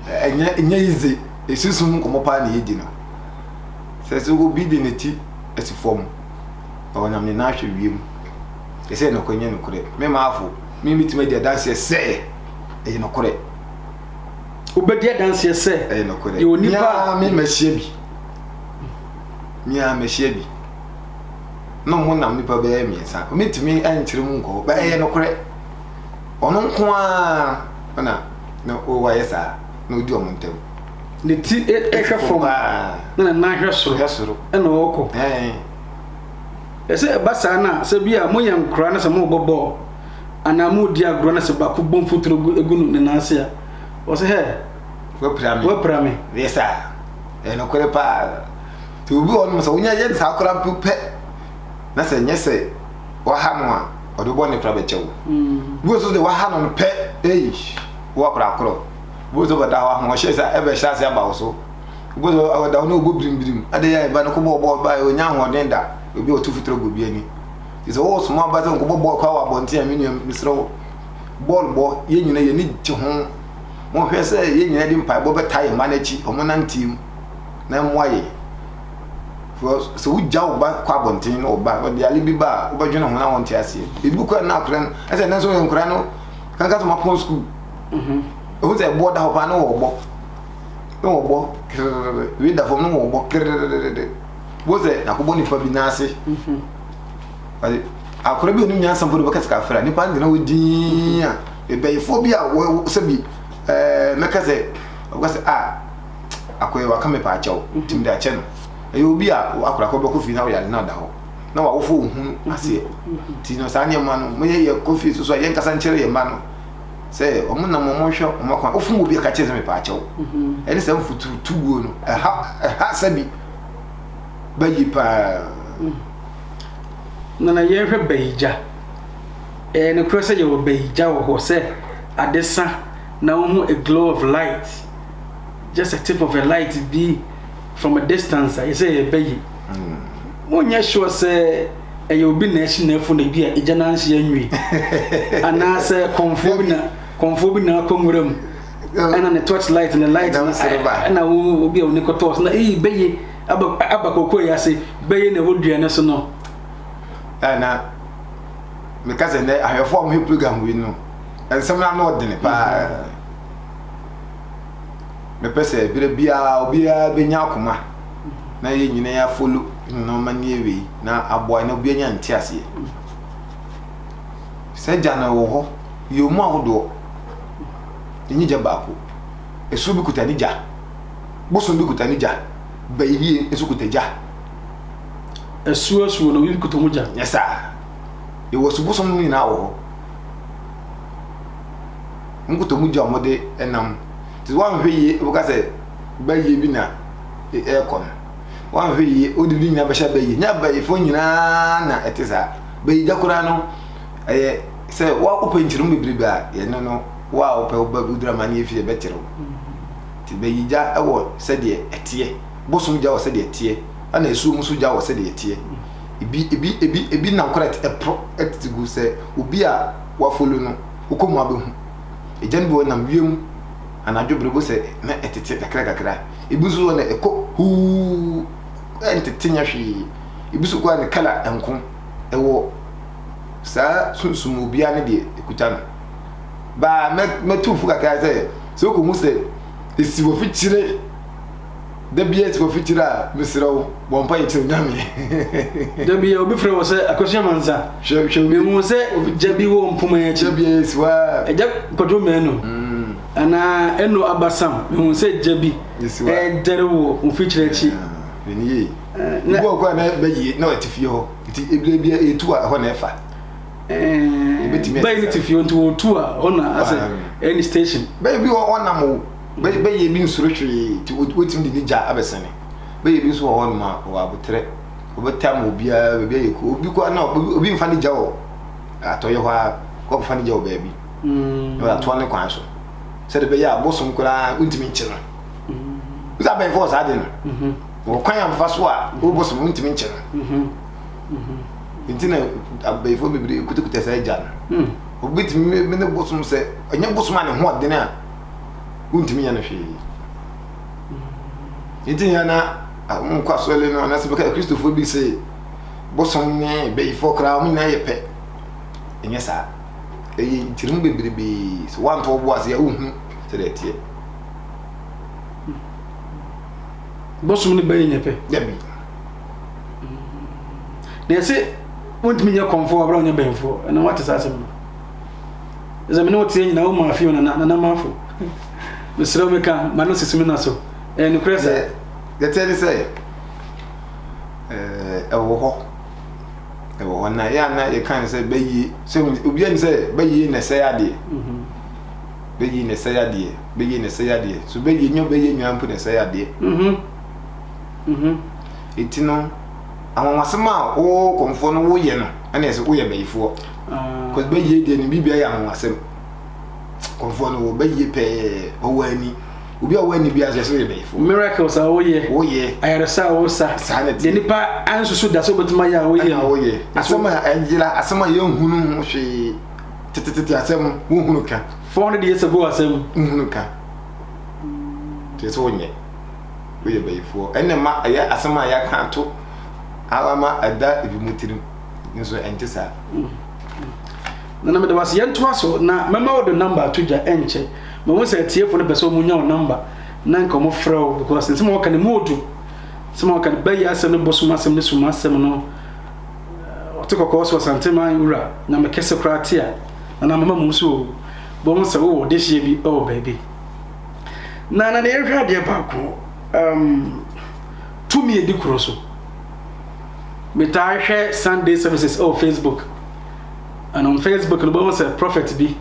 ɛnyɛ ɛnyɛ yize, esusu nkɔmmɔ paa na yɛdi no. Sɛ sɛ obi de ne ti asi fam na ɔnam ne nan ahwɛ wiem, ɛsɛ nokorɛ nyɛ nokorɛ. Me maafo, me metumi adi adanseɛ sɛ ɛyɛ nokorɛ. Wobɛdi adanseɛ sɛ ɛyɛ nokorɛ. Yɛ onipa a me mahyia bi. Me ara mahyia bi. Na wɔn nam nipa bɛyɛ mmiɛnsa. Metumi nkyerɛ mu nkɔ hɔ, bɛ ɛyɛ nokorɛ. Ɔno nko ara na na wayɛ saa na odi wɔn ntam. Ne ti hwɛ fam na ne nan hwɛ soro. Hwɛ soro. Ɛna ɔrekɔ. Ɛsɛ ɛba saa na sɛ bi a moyɛ nkora na sɛ mobɔ bɔɔl anaa moredi agorɔ na sɛ baako bɔ mfuturo gu no ne nan ase a, ɔsɛ hɛ. Wapira me. Wapira me. Yɛ saa. Ɛyɛ nokorɛ paa. Nti obi wɔ hɔnom sɛ wonya yɛ no saa koraa mpo pɛ na sɛ nyɛ sɛ waha no a, ɔde wo bɔne koraa bɛkyɛ wo. Bi wɔ nso deɛ waha no no pɛ, ei, wo akora korɔ. Bi nso bɛda hɔ ahoɔhyɛ sɛ ɛbɛhyɛ ase aba wo so. Bi nso ɔda hɔ na ɔbɔ birimbirim. Ade yɛ ba no kɔbɔ bɔɔl ba ɔnya ahoɔden da. Obi a ɔtu fotoro gu obi ani. Nti sɛ wowɔ soma ba sɛ nkɔbɔ bɔɔl koraa wɔ abɔnten a me nua mesrɛ wo bɔɔl bɔ yɛn nyina yɛn ani gye ho. Monhwɛ sɛ yɛn nyinaa de mpaebɔ bɛtaa yɛn mma no akyi, wɔn nanteɛ mu, na ɛmmoa yɛn. Because sɛ wogya wo ba kɔ abɔnten na ɔba, ɔde yare bi ba a, wobɛdwene ho na wɔnte aseɛ. Ebi kora na akora no, ɛsɛ ɛnɛ nso yɛ nkora no, kanka sɛ wɔapɔn sukuu. Ɛhu sɛ ɛboɔ da hɔ paa na wɔbɔ, na wɔbɔ kererere, wei da fam na wɔbɔ kererere. Wo sɛ nakɔbɔ nipa bi n'ase. Akora bi onim nyansa mpo de bɛka sika afra nipa no gyina hɔ dinn a ebɛyifoɔ bi a wɔ sɛbi ɛɛ mɛka sɛ ɔbɛka sɛ a akɔyɛ waka me paakyɛw tumi de akyɛ no ɛyɛ obi a akora kɔ bɛkɔ fie na ɔyare na ɔda hɔ na wawofo ohun aseɛ ti no saa nneɛma no mo yɛ yɛ kɔ fie soso a yɛn kasa nkyerɛ yɛn mma no sɛ wɔn nam wɔn hwɛ wɔn akwan ofun obi aka kyerɛ sɛ me paakyɛw ɛne sɛ mfutu tuguo no ɛha ɛha sɛbi bɛyi paa. Nana yɛnhwɛ bayigya. Ɛyɛ nokorɛ sɛ yɛwɔ bayigya wɔ hɔ sɛ ade sa na wohu a glow of light, just a tip of a light bi from a distance a yɛsɛ ɛyɛ bayi. Wonyɛ sure sɛ ɛyɛ obi na ɛhye n'afu na ebi a egya no anhye anwie anaasɛ kɔmfoɔ bi na kɔmfoɔ bi na akɔ nwura mu ɛna ne torch light ne light na ɛna wo obi a oni kɔtɔɔ so na eyi bɛye aba aba koko yi ase bɛyɛ na ɛwɔ dua no so no. Na meka sɛ nɛ ahwɛfoɔ a wɔhwɛ program wei no nsɛm no ano ɔdene paa. Mepɛ sɛ berɛ biara obiara bɛnya akoma na yɛ nyina yɛ afolo nneɛma ne wei na aboa na obiara nya nte aseɛ. Sɛ gya no wɔ hɔ yɛ mu ahodoɔ ɛnyɛ gya baako. Ɛsoro bi kuta ne gya. Bosom bi kuta ne gya, bayie nso kuta gya. Asuo asuo no, obi kuta mu gya. Nyɛ saa. Yɛwɔ asubosom no nyinaa wɔ hɔ. Wɔn kuta mu gya a wɔde nam. Nti woanhwɛ yie, wobɛka sɛ bayie bi na ɛrekɔ no. Woanhwɛ yie, wode ne nyinaa bɛhyɛ bayie. Nyɛ abayifoɔ nyinaa na ɛte saa. Bayigya koraa no, ɛyɛ sɛ wopɛ nkyerɛmu bebrebe a, yɛne no, wo a wopɛ woba woduru amanneɛ fie yɛbɛkyerɛ wo. Nti bɛyi gya wɔ sɛdeɛ ɛteɛ, bosom gya wɔ sɛdeɛ ɛteɛ, ɛna asuo mu nso gya wɔ sɛdeɛ ɛteɛ. Ebi ebi ebi ebi nam koraa ɛporo ɛtete gu sɛ obi a wafolo no wokɔ mu abɛhu. Egya no bi wɔ nam wiem anadwo bere bo sɛ na ɛtete kakra kakra. Ebi nso wɔ na ɛkɔ huu ɛntete nyɛ hwee. Ebi nso kɔ a ne kala nko ɛwɔ saa sunsum obiara ne deɛ ekuta no. Baa mɛtu fo kakra sɛ sɛ wokɔhu sɛ ɛsi wɔ fikyire da bia ɛsi wɔ fikyire a mesrɛ wo bɔ mpa yɛ kyerɛ Nyame. Da bia obi frɛ wɔ sɛ Akosua Mansa. Hwɛ hwɛ mehu sɛ gya bi wɔ mpoma akyi. Gya bia ɛsi hɔ a. Ɛgya Kwadwo Manu mm. anaa Eno Abasam mehu sɛ gya bi ɛdɛre wɔ mfikyire akyi. Hwɛ ne yie. Ebi wɔ kɔ a na bɛyie na ɔte fie hɔ nti ebire bia ɛtu a ɛhɔ na ɛfa. Ebetumi Bɛyi ne te fie nti wɔtu a hɔ na asɛ ɛne station. Bɛyi bi wɔ ɔnam o. Bɛyɛ bi nsoro hwee nti wotumi de ne gya abɛsɛne. Bɛyɛ bi nso wɔ hɔ nom a ɔwɔ aboterɛ. Ɔbɛta ma obiara baabi ayɛ ku. Obi kɔ na obi mfa ne gya wɔ atɔyɛ hɔ a kɔfa ne gya wɔ baabi. Na ɔde atoa ne kwan so. Sɛde bɛyɛ a bosom koraa wontumi nkye no. Wosɛ abɛnfo wɔ saa de no. Wɔ kwan a wɔfa so a wo bosom wontumi nkye no. Nti na abayifoɔ bebree kutakuta saa gya no. Hmm. Obi tumi ne bosom sɛ ɛnyɛ bosom a ne ho ɔdene a wontumi nyɛ no hwee. Nti yɛn na wɔn kɔ asɔre no anaasɛ bɛka Kristofoɔ bi sɛ bosom ne bayifoɔ koraa wɔn nyinaa yɛ pɛ. Ɛnyɛ saa. Ɛyɛ nkyerɛmu bebrebe sɛ woantɔ wo bo ase a wonhu sɛdeɛ ɛteɛ. Bosom ne bayi nyɛ pɛ. Dabi. Na yɛse wontumi nyɛ kɔmfoɔ abere a wonyɛ bɛnfoɔ ɛna wate saa asɛm no ɛsɛ me ne woteɛ nyinaa wo maa fie nana nana maafo mesrɛ wo meka ma no sisi me na so ɛyɛ nokorɛ sɛ yɛteɛ ne sɛ ɛwɔ hɔ ɛwɔ hɔ na yɛ ana yɛka ne sɛ bɛyie sɛ obi anim sɛ bɛyie na ɛsɛe adeɛ mhm. bɛyie na ɛsɛe adeɛ bɛyie na ɛsɛe adeɛ so bɛyie nyɛ bɛyie nyinaa mpo na ɛsɛe adeɛ mhm. Mhm. Enti no, anwanwasɛm a wo kɔmfoɔ no woyɛ no, ɛna ɛsɛ woyɛ bayifoɔ. Ah. Cause bɛyie deɛ ne biribiara yɛ anwanwasɛm. Kɔmfoɔ no wɔ bɛyie pɛɛ, ɔwɔ ani. Obi a ɔwɔ ani biara sɛ ɛsɛ woyɛ bayifoɔ. Miracles a woyɛ. Woyɛ. Ayaresa a wosa. Saa na ɛteɛ. Deɛ nipa ansusu da sɛ wobɛtumi ayɛ a woyɛ. Ɛna woyɛ. Asɛm a ɛyera, asɛm a yɛnhunu ho hwee. Tetetete asɛm, wonhunu ka. 400 years ago asɛm. Wonhunu ka. Kyerɛ sɛ wonyɛ. Woyɛ bayifoɔ. Ɛnna ɛma ɛyɛ asɛm a yɛaka ato ara ma ɛda ebinom tirim nso ɛnte saa. Nana meda wase yɛntoa so na mɛma wode number ato dwa ɛnkyɛ. Mahu sɛ atiefo no pɛ sɛ wɔn nya wo number na nka wɔn frɛ wo because nsɛm a wɔka no mu odu. Nsɛm a wɔka no bayi asɛm ne bosom asɛm ne sum asɛm no ɔte kɔkɔɔ so Asanteman wura Nyame kɛse koraa te a Nana mema mu so o. Bohu sɛ wowɔ dehyeɛ bi wɔ baabi. Na na yɛhwɛ adeɛ baako, um, tumi edi kuro so. Metaa hwɛ Sunday services ɛwɔ Facebook. And on Facebook no bɛhu sɛ prophet bi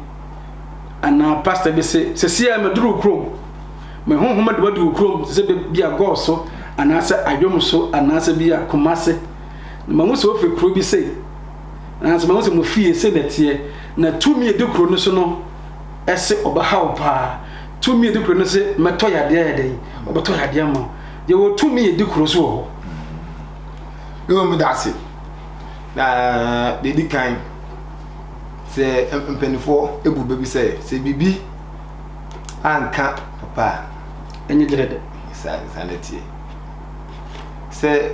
anaa pastor bi se sɛsi a maduru kurom. Me honhom de wadu kurom sɛ bi a gɔɔ so anaasɛ adwom so anaasɛ bi a Kumase. Na mahu sɛ ofiri kuro bi sei. Anaasɛ mahu sɛ mo fie sei na ɛteɛ. Na tumi edi kuro no so no se ɔbɛha wo paa. Tumi a ɛdi kuro no se mɛtɔ yadeɛ ayɛ dɛn? Ɔbɛtɔ yadeɛ ama wo. Yɛwɔ tumi a ɛdi kuro so wɔ hɔ. Yɛwɔ mu da ase. Na deɛ ɛdi kan, sɛ mpanimfoɔ bu bɛ bi sɛ, sɛ biribi anka papa a, ɛnyɛ gyerɛ dɛ. Saa saa na ɛteɛ. Sɛ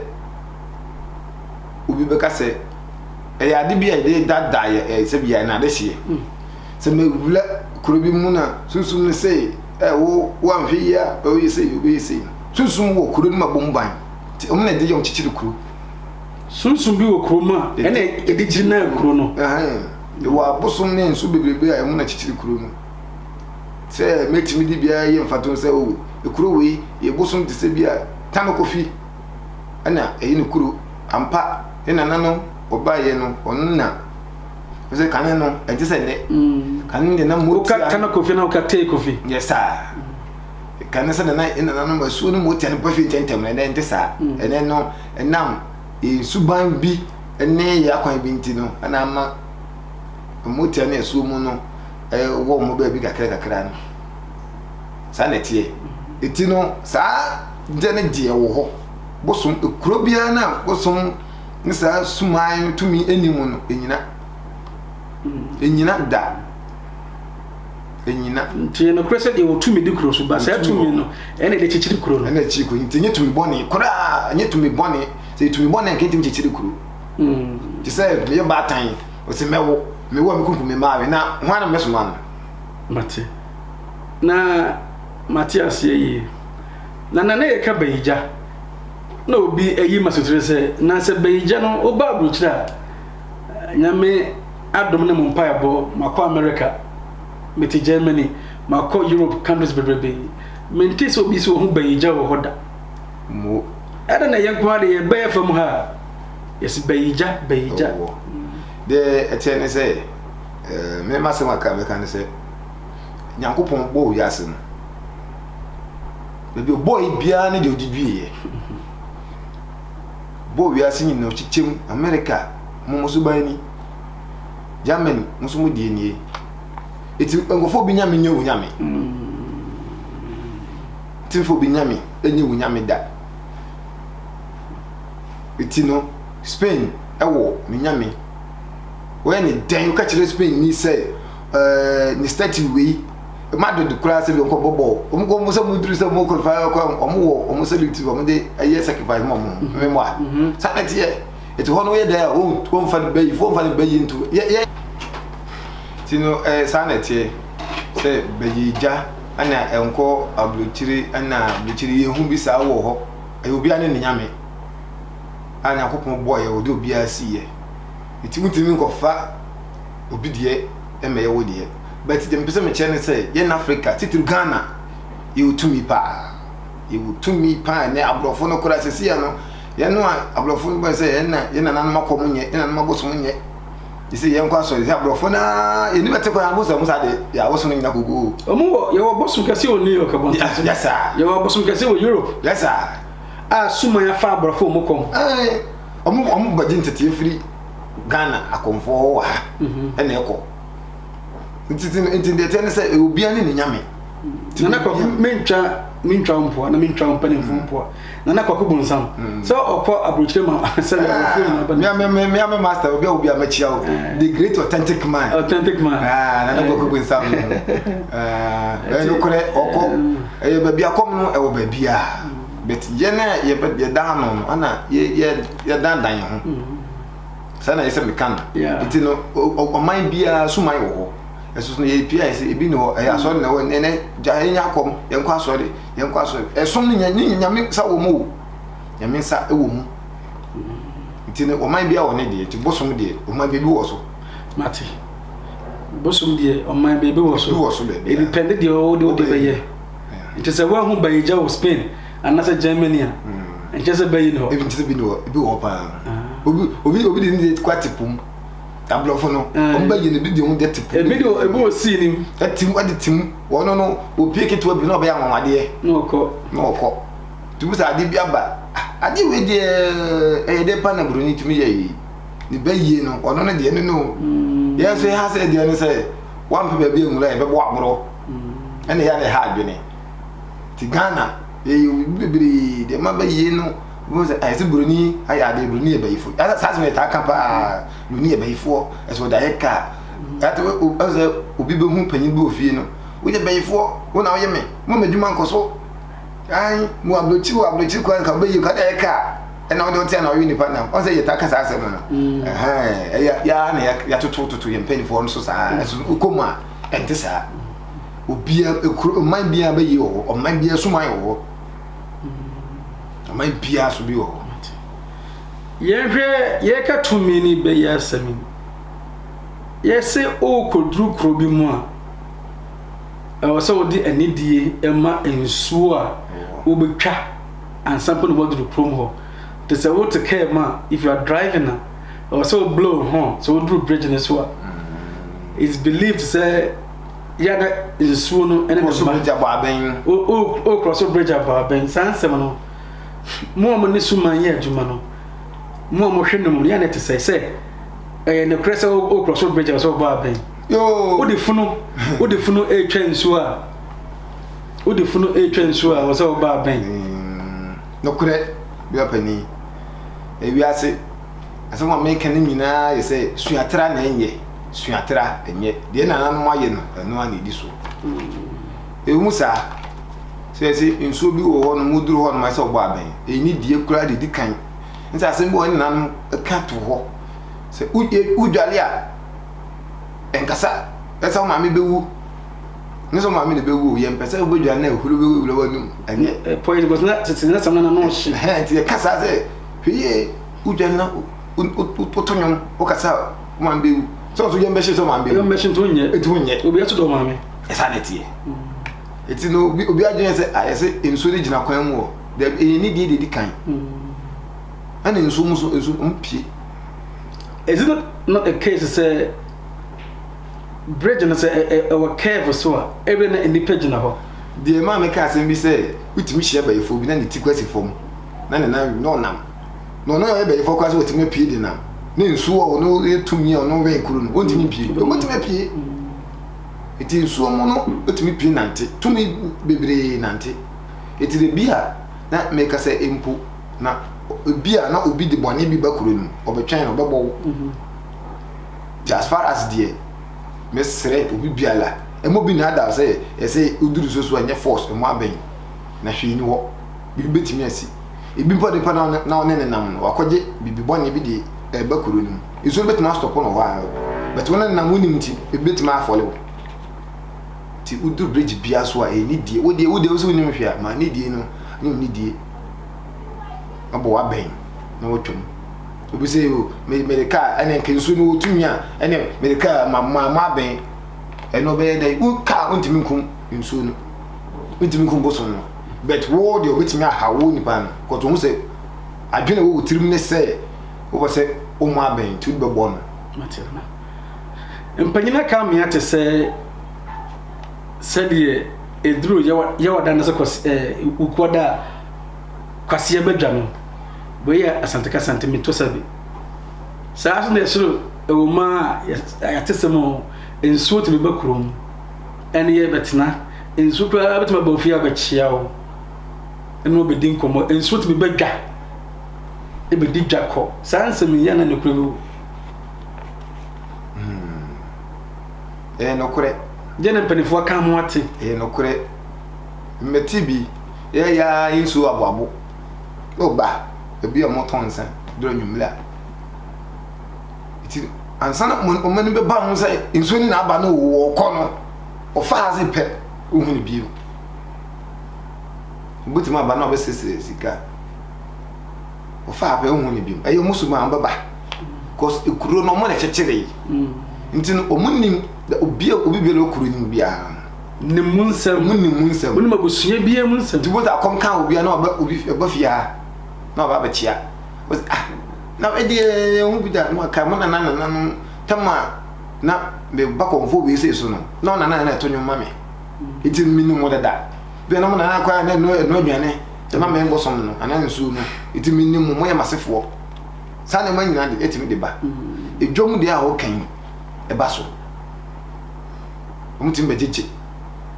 obi bɛka sɛ ɛyɛ ade bi a yɛde daadaa yɛ sɛ bi yɛ n'adehyeɛ. Mm. Sɛ mewura kuro bi mu na sunsum no se ɛ wo woanhwɛ yie a ɔbɛyɛ sei ɔbɛyɛ sei. Sunsum wɔ kuro no mu a bɔ mu ban nti wɔn na ɛde yɛ wɔn kyekyere kuro. Sunsum bi wɔ kuro mu a ɛna ɛde gyina kuro no. Yɛwɔ abosom ne nsu bebrebe a ɛmu na kyekyere kuro no. Sɛ mɛtumi de biara yɛ mfatoho sɛ o ekuro wei yɛ bosom te sɛ bi a Tano Kofi ɛna ɛyɛ ne kuro ampa ne nana no ɔbaeɛ no ɔno na sɛ kane no ɛnte sɛ nnɛ mm. kane deɛ na motia woka kana kofi na woka tee kofi yɛ saa kane sɛ nana nananom asuo no motia no bɛfi ntɛntɛm no ɛnɛ ɛnte saa mm. ɛnɛ no ɛnam nsuban bi ne yɛ akwan bi nti no ɛna ama motia ne asuo mu no ɛwɔ wɔn baabi kakra kakra no saa na ɛteɛ ɛti no saa deɛ no deɛ wɔ hɔ bosom kuro biara no a bosom ne saa suman tumi nni mu no, ɛnyina. Ɛnyina da. Ɛnyina. Nti yɛ nokorɛ sɛ deɛ wɔtumi di kuro so ba saa tumi no ɛna ɛde kyekyere kuro no. Ɛna ɛkyekyere kuro nti ɛnyɛ tumi bɔne koraa ɛnyɛ tumi bɔne sɛ tumi bɔne nka ɛntumi kyekyere kuro. Mm. Te sɛ meyɛ baatan ɔsɛ mɛwo mɛwo a mekunkum me mmaa na hwan na mɛsoma no. Mate na mate aseɛ yie na na na yɛka bayigya. Na obi ayi m'asotire sɛ, na sɛ bayigya no woba aburokyire a, Nyame adom ne mo mpaebɔ, makɔ America, mete Germany, makɔ Europe countries bebrebe. Mente sɛ obi sɛ ohu bayigya wɔ hɔ da. Mo. Ɛdɛn na yɛn nko ara de yɛbɛyɛ fam ha a, yɛsi bayigya, bayigya. Deɛ ɛteɛ ne sɛ, me m'asɛm kakra a mɛka ne sɛ, Nyankopɔn bɔɔ wiase no, baabi ɔbɔɔ biara ne deɛ ɔde duiɛ. Bɔɔ wiase nyinaa ɔkyekyɛ mu, Amerika, mo mo so ban ni, Germany, mo so mo deɛ nie. Eti nkurɔfoɔ bi nyame nyɛ wo nyame. Timfoɔ bi nyame nyɛ wo nyame da. Eti no, Spain wɔ ne nyame. Wɔyɛ ne dɛn woka kyerɛ Spain ni sɛ ɛɛ ne statue wei Madrid koraa sɛ bi wɔn kɔ bɔ bɔɔl wɔn kɔ wɔn sɛ wɔn duru sɛ wɔn kɔ fa kɔ wɔn wɔ wɔn salute wɔn de ɛyɛ sacrifice ma wɔn mmɛmɔ a saa na ɛteɛ eti hɔ no yɛ dɛ a wɔn wɔn fa ne bɛyi wɔn fa ne bɛyi nto yɛ yɛ ti no ɛɛ saa na ɛteɛ sɛ bɛyi gya ɛna ɛnkɔ aburokyire ɛna aburokyire yɛn ho bi saa wɔ hɔ ɛyɛ obiara ne ne nyame. a Nyankopɔn bɔeɛ ɔde obiara siiɛ nti wontumi nkɔfa obi deɛ mmɛyɛ wo deɛ but deɛ mepɛ sɛ mekyerɛ ne sɛ yɛn Africa titiri Ghana yɛwɔ tumi paa yɛwɔ tumi paa ɛnɛ aborɔfo no koraa sɛsi yɛ no yɛn no a aborɔfo no bɔ sɛ yɛn na yɛn nananom akɔm nyɛ yɛn nananom abosom nyɛ sɛ yɛn kɔ asɔre sɛ aborɔfo no ara yɛn ni bɛte kɔ yɛn abosom mo saa de yɛ abosom no nyina kogo wɔn wɔ yɛwɔ bosom kɛse wɔ New York abɔnten so yes sir yɛwɔ bosom kɛse wɔ Europe yes sir A suman afa aborɔfo ɔmo kɔm. Ɛɛ ɔmo ɔmo bɛgye nteteɛ firi Ghana akɔmfoɔ hɔ wɔ ha mhm. ɛna ɛkɔ. Nti ti nti deɛ ɛteɛ ne sɛ obiara ne ne nyame. Nana Kwaku mentwa mentwa mpoa na mentwa mpanimfoɔ mm. mpoa. Nana Kwaku Bonsam mm. sɛ ɔkɔ aburokyire ma sɛ aborɔfo nyinaa ba. Me me me me master obi a obi a mɛkyia o. Eh. The great authentic man. Authentic man. Ah Nana Kwaku Bonsam. Ah ɛyɛ nokorɛ ɔkɔ ɛyɛ baabi akɔm no ɛwɔ baabi a. But yɛn a yɛbɛ yɛda ano no ɛna yɛ yɛ yɛdandan yɛn ho. Saa na yɛ sɛ meka no. Nti no ɔman biara suman wɔ hɔ. Ɛso so no yɛ pia yɛ sɛ ebi ni hɔ ɛyɛ asɔre na ɛwɔ ɛnɛ gya yɛn nyɛ akɔm yɛn kɔ asɔre yɛn kɔ asɔre. Ɛsom no nyɛ ne nyame nsa wɔ mu o. Nyame nsa wɔ mu. Nti no ɔman biara wɔ ne deɛ nti bosom deɛ ɔman bi wɔ so. Mate. Bosom deɛ ɔman baabi wɔ so. Ebi wɔ so baabi. Ebi pɛnde deɛ ɔwɔ deɛ ɔde bɛyɛ. Nti sɛ woahu bayigya wɔ Spain anaasɛ Germany a, mm. nkyɛ sɛ bayi ne hɔ. Ebi nkyɛ sɛ bi ne hɔ, ebi wɔ hɔ paa. Ah. Obi obi obi de ne de kɔ ate pom. Aborɔfo no, eh. wɔn bayi no ebi de wɔn de te pom. Ebi de ebi wɔ sii nim. Ɛtim ɛde tim wɔn no no opie ketewa bi na ɔbɛyɛ anwanwadeɛ. Na ɔkɔ. Na ɔkɔ. Tumi sɛ ade bi aba. Ah, ade wei deɛ ɛyɛ dɛ pa na buroni tumi yɛ yi. Ne bɛyie no ɔno no deɛ no no. Mm. Yɛn nso yɛ ha sɛ deɛ no sɛ wampɛ baabi anwura yɛbɛbɔ aborɔ. ɛna ɛyɛ na ɛha adwene nti Ghana yɛyɛ obi bebree deɛ ma bɛyie no wọ́n sɛ ayɛ sɛ buroni ayɛ adeɛ buroni yɛ bɛyifoɔ yasa saa sɛ yɛtaa ka paa buroni yɛ bɛyifoɔ ɛsɛ ɔde ayɛ kaa ɛte ɛsɛ obi bɛhu panyin bi wɔ fie no woyɛ bɛyifoɔ wo na woyɛ me mo ma adwuma nkɔ so ayi mo aburokyi wɔ aburokyi kwan ka wobɛyie ka ɔde ayɛ kaa ɛna wode wote na ɔyɛ nipa nam ɔsɛ yɛtaa ka saa asɛm no ɛhɛn ɛyɛ yaa na yɛatoto toto yɛn mpanyinfoɔ no so saa ɛso wokɔ mu a Ɛnte saa. Obia ekuro ɔman biara bɛyie wɔ hɔ. Ɔman biara suman wɔ hɔ. Ɔman biara so bi wɔ hɔ. Yɛhwɛ yɛka tumi ne bɛyɛ asɛm yi. Yɛse wokɔduru kuro bi mu a, ɛwɔ sɛ wode anidie ma nsuo a wobɛtwa ansa mpo na woaduru kurom hɔ. Te sɛ wote kaa mu a, if you are driving a, ɛwɔ sɛ wo blow horn sɛ woduru bridge no so a. It's believed sɛ yɛada nsuo no ne ne mma. Bridge abɔ abɛn. O o cross bridge abɔ abɛn. Saa nsɛm no, mo a mo ne suman yɛ adwuma no, mo a mohwɛ no mu no, yɛ na ɛte sɛ sɛ ɛyɛ nokorɛ sɛ o cross bridge a sɛ ɔbɔ abɛn. Yoo. Wode funu wode funu retwa nsuo a wode funu retwa nsuo a wɔ sɛ ɔbɔ abɛn. Mm, nokorɛ bia panin. Ewiase asɛm a meka no nyinaa yɛ sɛ suatra na ɛnyɛ. Suatra ɛnyɛ. Deɛ nananom ayɛ no, ɛno ara na ɛdi so. Ɛwɔ mu saa, sɛ yɛsɛ nsuo bi wɔ hɔ nom, woduru hɔ nom ayɛ sɛ ɔbɔ abɛn. Ɛyi ne die koraa de di kan. Nti asɛm bi wɔ hɔ ne nananom ka to hɔ. Sɛ wodwale a, ɛnkasa. Ɛsɛ wo maame bɛwu. Ne sɛ wo maame na bɛwu o, yɛmpɛ sɛ wobɛdwale na ahuro bɛwura w'anum. Ɛnyɛ. Poison, because na tete na sɛm na na ɔhye. Nti yɛka saa sɛ, hwɛ yie, wodwale na woto nnwom, wokasa a, wo maame bɛwu. Sɛ ɔso yɛn bɛhye sɛ maame bɛwu. Yɛn bɛhye nti wonyɛ. Nti wonyɛ. Obi ato dɔ maame. Ɛsa na ɛteɛ. Eti no obi obi adwene sɛ ayɛ sɛ nsuo no gyina kwan mu hɔ. Dabi ɛyɛ ne deɛ deɛ di kan. Ɛna nsuo mu so nsuo mu pie. Is it not a case sɛ bridge no sɛ ɛwɔ curve so a ebi na nnipa gyina hɔ? Deɛ ɛmaa meka asɛm bi sɛ wotumi hyia bayifoɔ bi na ne ti kɔ asi fam na ne nan na ɔnam na ɔno ɔyɛ bayifoɔ koraa sɛ wɔtumi apue de nam ne nsuo a ɔno yɛ tumi a ɔno wɛn kuro no ɔntumi mpue ɔbɛtumi apue nti nsuo mu no ɔtumi pue nante tumi bebree nante nti de bi a na meka sɛ mpo na ebi a na obi de bɔne bi ba kuro no mu ɔbɛtwɛn no ɔbɛbɔ wo nti as far as deɛ mesrɛ obi biara ɛmɔ bi na ada sɛ ɛsɛ woduru so so ɛnyɛ force ɛmɔ abɛn na hwee ni hɔ biribi bɛtumi asi ebi mpo nipa na na ɔne ne nam no wakɔgye biribi bɔne bi de ɛba kuro no mu nsuo no bɛtumi astɔpo no hɔ a bɛtɛ wo ne nam wonim nti ebi bɛtumi afɔle wo nti woduru bridge bia so a ɛyɛ ne die wodeɛ wodeɛ wo sɛ wonim hwee a ma ne die no ne wo ne die abɔ w'abɛn na watwam. Obi sɛ o me mede kaa ɛne nka nsuo no wɔtumi a ɛne mede kaa ma ma ma abɛn ɛno ɔbɛyɛ dɛ wo kaa wontumi nkum nsuo no wontumi nkum bosom no but wo deɛ wobɛtumi aha wo nipa no kɔtɔ ho sɛ adwene wɔ wo tirim ne sɛ wopɛ sɛ wo ma abɛn nti wode bɛbɔ no. Mpanyin aka mmea te sɛ sɛdeɛ ɛduru yɛwɔ da no sɛ kɔs ɛɛ wukuo da a Kwasia badwa no, wei yɛ Asante kasa nti meto sa bi. Saa nso na ɛsoro ɛwɔ mu a yɛate sɛ mu nsuo tumi ba kurom ɛne yɛ bɛtena. Nsuo koraa bɛtumi aba ofie abɛkyea wo ɛne wɔbɛdi nkɔmmɔ. Nsuo tumi ba dwa ɛbɛdi dwa kɔ. Saa nsɛm yi yɛ na nokorɛ bi wɔ. Hmm. Ɛyɛ nokorɛ. Deɛ na mpanimfoɔ ka ho ate. Ɛyɛ nokorɛ. Mmɛte bi. Yɛ ya yi nsuo aboabo na ɔba ebi a wɔtɔn nsa duru anwummerɛ a nti ansa na wɔn ani bɛba ho sɛ nsuo no na aba no wɔkɔ no ɔfa ase pɛ wohu no bio wobɛtumi aba na ɔbɛsesɛ sika ɔfa apɛ wohu no bio ɛyɛ wɔn suban wɔbɛba cause ekuro no wɔn na ɛkyekyere yi nti no wɔn nim obi a obi biara okuro no mu biara Nim mu nsɛm. Ɔmo nim mu nsɛm. Ɔmo nim abusua biara mu nsɛm. Nti wobɛhu sɛ akɔm ka obi a na ɔba obi ɔba fie ha na ɔba abɛkyea. Wɔsi ah na ɛdeɛ ɛho bi da na waka mo nana nananom tam a na meba kɔnfo wei sei so no na ɔnana na ɛto nnwom ma me. Nti menim mo dada. Bi a na mo nana koraa na ɛno ɛno aduane ɛma me bosom no anaa nsuo no. Nti menim mo, moyɛ m'asefoɔ. Saa nneɛma nyinaa de ɛtumi de ba. Edwom deɛ a wɔka yi ɛba so. Wɔn tumi bɛgyegye.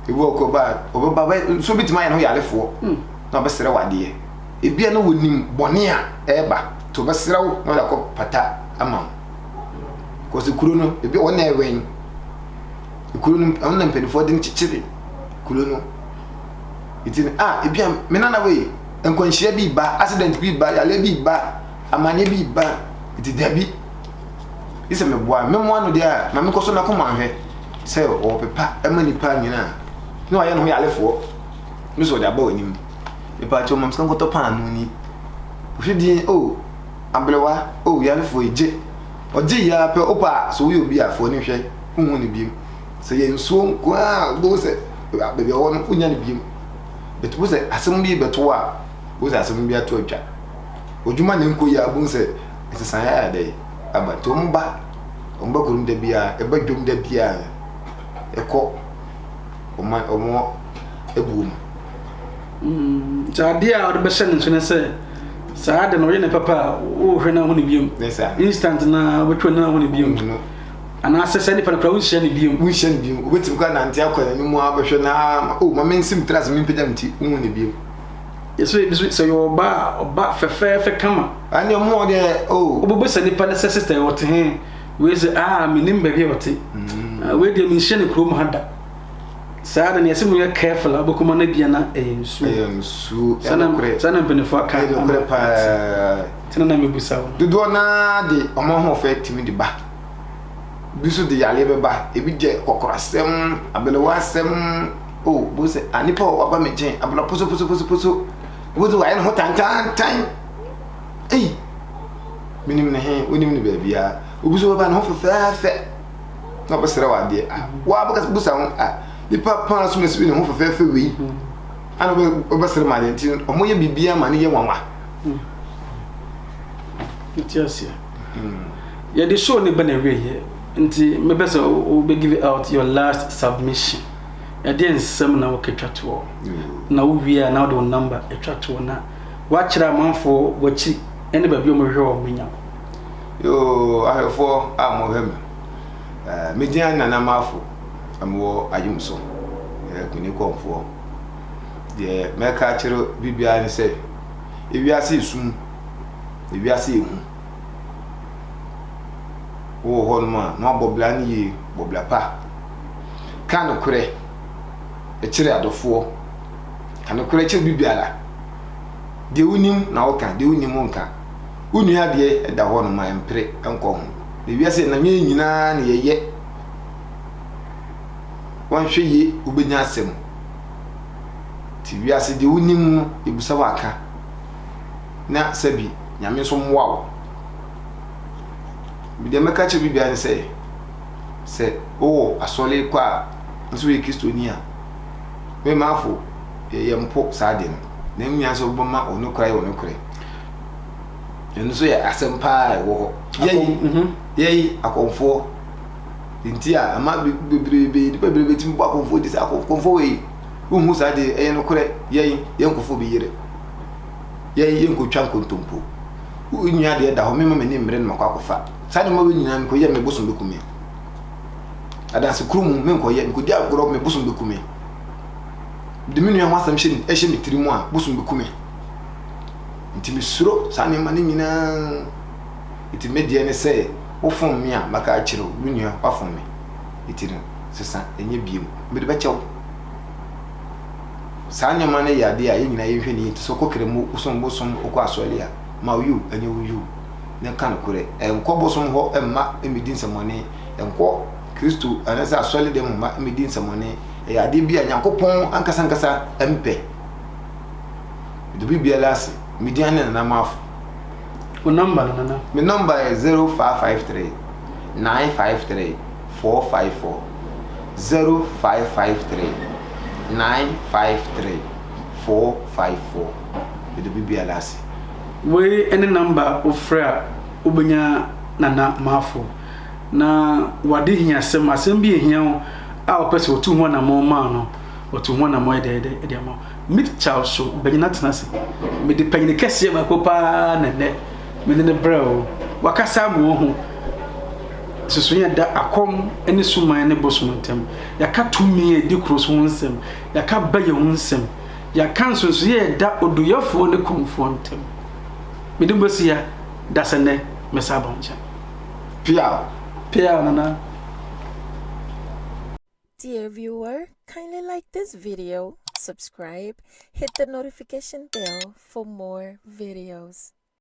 Ebi wɔ kɔ ba a, ɔbɛba bɛ nso bi tumi ayɛ ne ho yarefoɔ hmm. na ɔbɛsrɛ wo adeɛ. Ebi a na wɔnim bɔne a ɛreba nti ɔbɛsrɛ wo na ɔde akɔ pata ama wo. Kɔsi kuro no ebi wɔn na ɛwɛn. Kuro no wɔn na mpanimfoɔ de no kyekyere kuro no. Nti no a ebi a me nana wei nkwanhyia bi ba accident bi ba yareɛ bi ba amaneɛ bi ba nti dabi. Gye sɛ meboa no. Memmoa no deɛ a, ma menkɔ so na kɔma nhwɛ sɛ ɔwɔ pepa ma nipa nyina a, na wayɛ ne ho yarefoɔ, ne sɛ ɔde aba w'anim. Mepaakyɛw ma me sika nkɔtɔ paanoo ni. Wohwɛ din, oh, aberewa, oh, yarefoɔ yi, gye. Ɔgye yi ara pɛ, wopɛ a, sɛ woyɛ obi a, fa w'ani hwɛ, wonhu no biom. Sɛ yɛ nsuo nko ara a, wobɛhu sɛ baabi a ɔwɔ no, wonnya no biom. But wohu sɛ asɛm bi rebɛto wo a, wohu sɛ asɛm bi ato atwa. W'adwuma na ɛnkɔ yie a, wobɛhu sɛ nsesaeɛ ayɛ dɛn aba nti wɔn ba wɔn ba kurom da biara ɛba dwom da biara ɛkɔ wɔn wɔn abuo mu. Mm, nti adeɛ a ɔde bɛhyɛ ne nso ne sɛ saa de na ɔyɛ ne papa a wohwɛ no ahu ne biom instant na wobɛtwa no ahu ne biom anaasɛ sɛ nipa no kora wonhyia ne biom wonhyia ne biom wobɛtumi kora nante akɔ n'anim a wobɛhwɛ na o oh, ma mensim tra sɛ mempagya me ti wohu ne biom Yɛsɛ ebi so sɛ yɛ ɔba a ɔba fɛfɛɛfɛ kama. Ɛne ɔmo wɔ deɛ o. Oh. Wobɛbisa nipa no sɛ sista ɔte he wei sɛ ah menim baabi a ɔte. Mm. Ah, wei deɛ menhyia ne kurom ha da. Saa na yɛsɛ mo yɛ careful a wobɛkɔma no bia na ɛyɛ nsuo. Ɛyɛ nsuo. Ɛnokorɛ. Saa na mpanimfoɔ aka. Ɛyɛ nokorɛ paa. Tena na mebusa wo. Dodoɔ naa de ɔmo ahoɔfɛ tumi de ba. Bi nso de yareɛ bɛba. Ebi deɛ kɔkɔrɔasɛm, abɛlɛwasɛm. Oh, bohu sɛ ah nipa a waba me nkyɛn abena posoposoposoposo bohu sɛ wayɛ ne ho tantantan ei menim ne he wonim ne baabiara obi nso bɛba ne ho fɛfɛɛfɛ na ɔbɛsrɛ wɔ adeɛ ah wabɛka busa ho ah nipa paa so na si ne ho fɛfɛɛfɛ wei ana ɔbɛsrɛ ma adeɛ nti ɔmo yɛ biribiara ma ne yɛ nwanwa. Nti aseɛ. Yɛde show no ba n'awieɛ nti mɛpɛ sɛ wobɛ give out your last submission. Ɛdeɛ nsɛm na woka twa toɔ? Na wowie a na wode wo number atwa toɔ na woakyerɛ amanfoɔ w'akyi ne baabi a wɔhwehwɛ wɔn bɛnya wo. Yoo, ahwɛfoɔ a mohwɛ me, eh, me din ane Nana Marfo, na mewɔ Ayomso, eh, Kune Kɔmfoɔ. Deɛ mɛka akyerɛ biribiara ne sɛ, ewiase yɛ sum, ewiase yɛ hu. Wowɔ hɔnom a, na wabɔ bra no yie, bɔ bra pa. Ka nokorɛ kyerɛ adɔfoɔ. Ka nokorɛ kyerɛ obi biara. Deɛ wonim na woka, deɛ wonnim wonka. Wo nua adeɛ da hɔnom a, mpere nkɔ ho. Na wiase yɛnam yɛn nyinaa na yɛyɛ. Wanhwɛ yie wobɛnya asɛm. Nti wiase deɛ wonim no, yɛbusa wo aka. Na sɛbi Nyame nso mmoa wo. Deɛ mɛka kyerɛ obi biara ne sɛ, sɛ wowɔ asɔre kɔ a, nso woyɛ Kristoni a, me manfo, yɛ mpo saa ade no. Na mmom nyinaa sɛ wobɛma wo nokorɛ ayɛ wo nokorɛ. Ɛno nso yɛ asɛm paa a ɛwɔ hɔ. Yɛyi, mhm. yɛyi akɔmfoɔ. Nti a ama bebrebe, nipa bebrebe tumi bɔ akɔmfoɔ di sɛ akɔmfoɔ wei, wohu saa deɛ ɛyɛ nokorɛ, yɛyi, yɛn nkurɔfoɔ bi yerɛ. Yɛn yɛnkɔtwa nkontompo. Wo nua deɛ da hɔ, memma m'ani mmere no makɔ akɔfa. Saa nneɛma wei nyinaa mekɔyɛ me bosom bɛku me. Adanse koro mu menkɔyɛ, mekɔdi agorɔ me bosom bɛku me. Mede me nua ho asɛm hyɛ ɛhyɛ me tiri mu a, bosom bɛku me. Nti mesuro saa nneɛma no nyinaa. Nti me deɛ ne sɛ wofom me a mɛka akyerɛ wo, me nua wafom me. Nti no sesa ɛnyɛ biom. Mede bɛkyɛ wo. Saa nneɛma no yɛ adeɛ a yɛn nyinaa yɛnhwɛ no yie. Nti sɛ wokɔ Kramo, wosom bosom, wokɔ asɔre a, ma wo yiw nyɛ wo yiw na ka nokorɛ. Nkɔ bosom hɔ mma mmɛdi nsɛmmɔne. Nkɔ Kristo anaasɛ asɔre dɛm mma mmɛdi nsɛmmɔne. Ɛyɛ adeɛ bi a Nyankopɔn ankasa ankasa mpɛ. Meda obi biara ase. Me din ne Nana Marfo. Wo number no Nana? Me number yɛ 0553 953 454. 0553 953 454. Meda obi biara ase. Wei ne number a wofrɛ a wobɛnya Nana Marfo. Na w'ade hia asɛm, asɛm bi ehia wo a wopɛ sɛ otu ho anammɔn ma wo no, otu ho anammɔn dɛɛdɛ de ama wo. Meet Charles so banyin atena ase. Mede panyin kɛseɛ baako paa na nnɛ me ne no brɛ o. Wakasa ama wahu nsusuiɛ a ɛda akɔm ne suman ne bosom ntam. Yɛaka tumi a ɛdi kuro so ho nsɛm. Yɛaka bayɛ ho nsɛm. Yɛaka nsonsoeɛ a ɛda oduyɛfoɔ ne kɔmfoɔ ntam. Mede mo bɛsi ha da sɛ nnɛ mɛsan aba wo nkyɛn. Piaw. Piaw Nana. Dear viewer, kindly like this video, subscribe, hit the notification bell for more videos.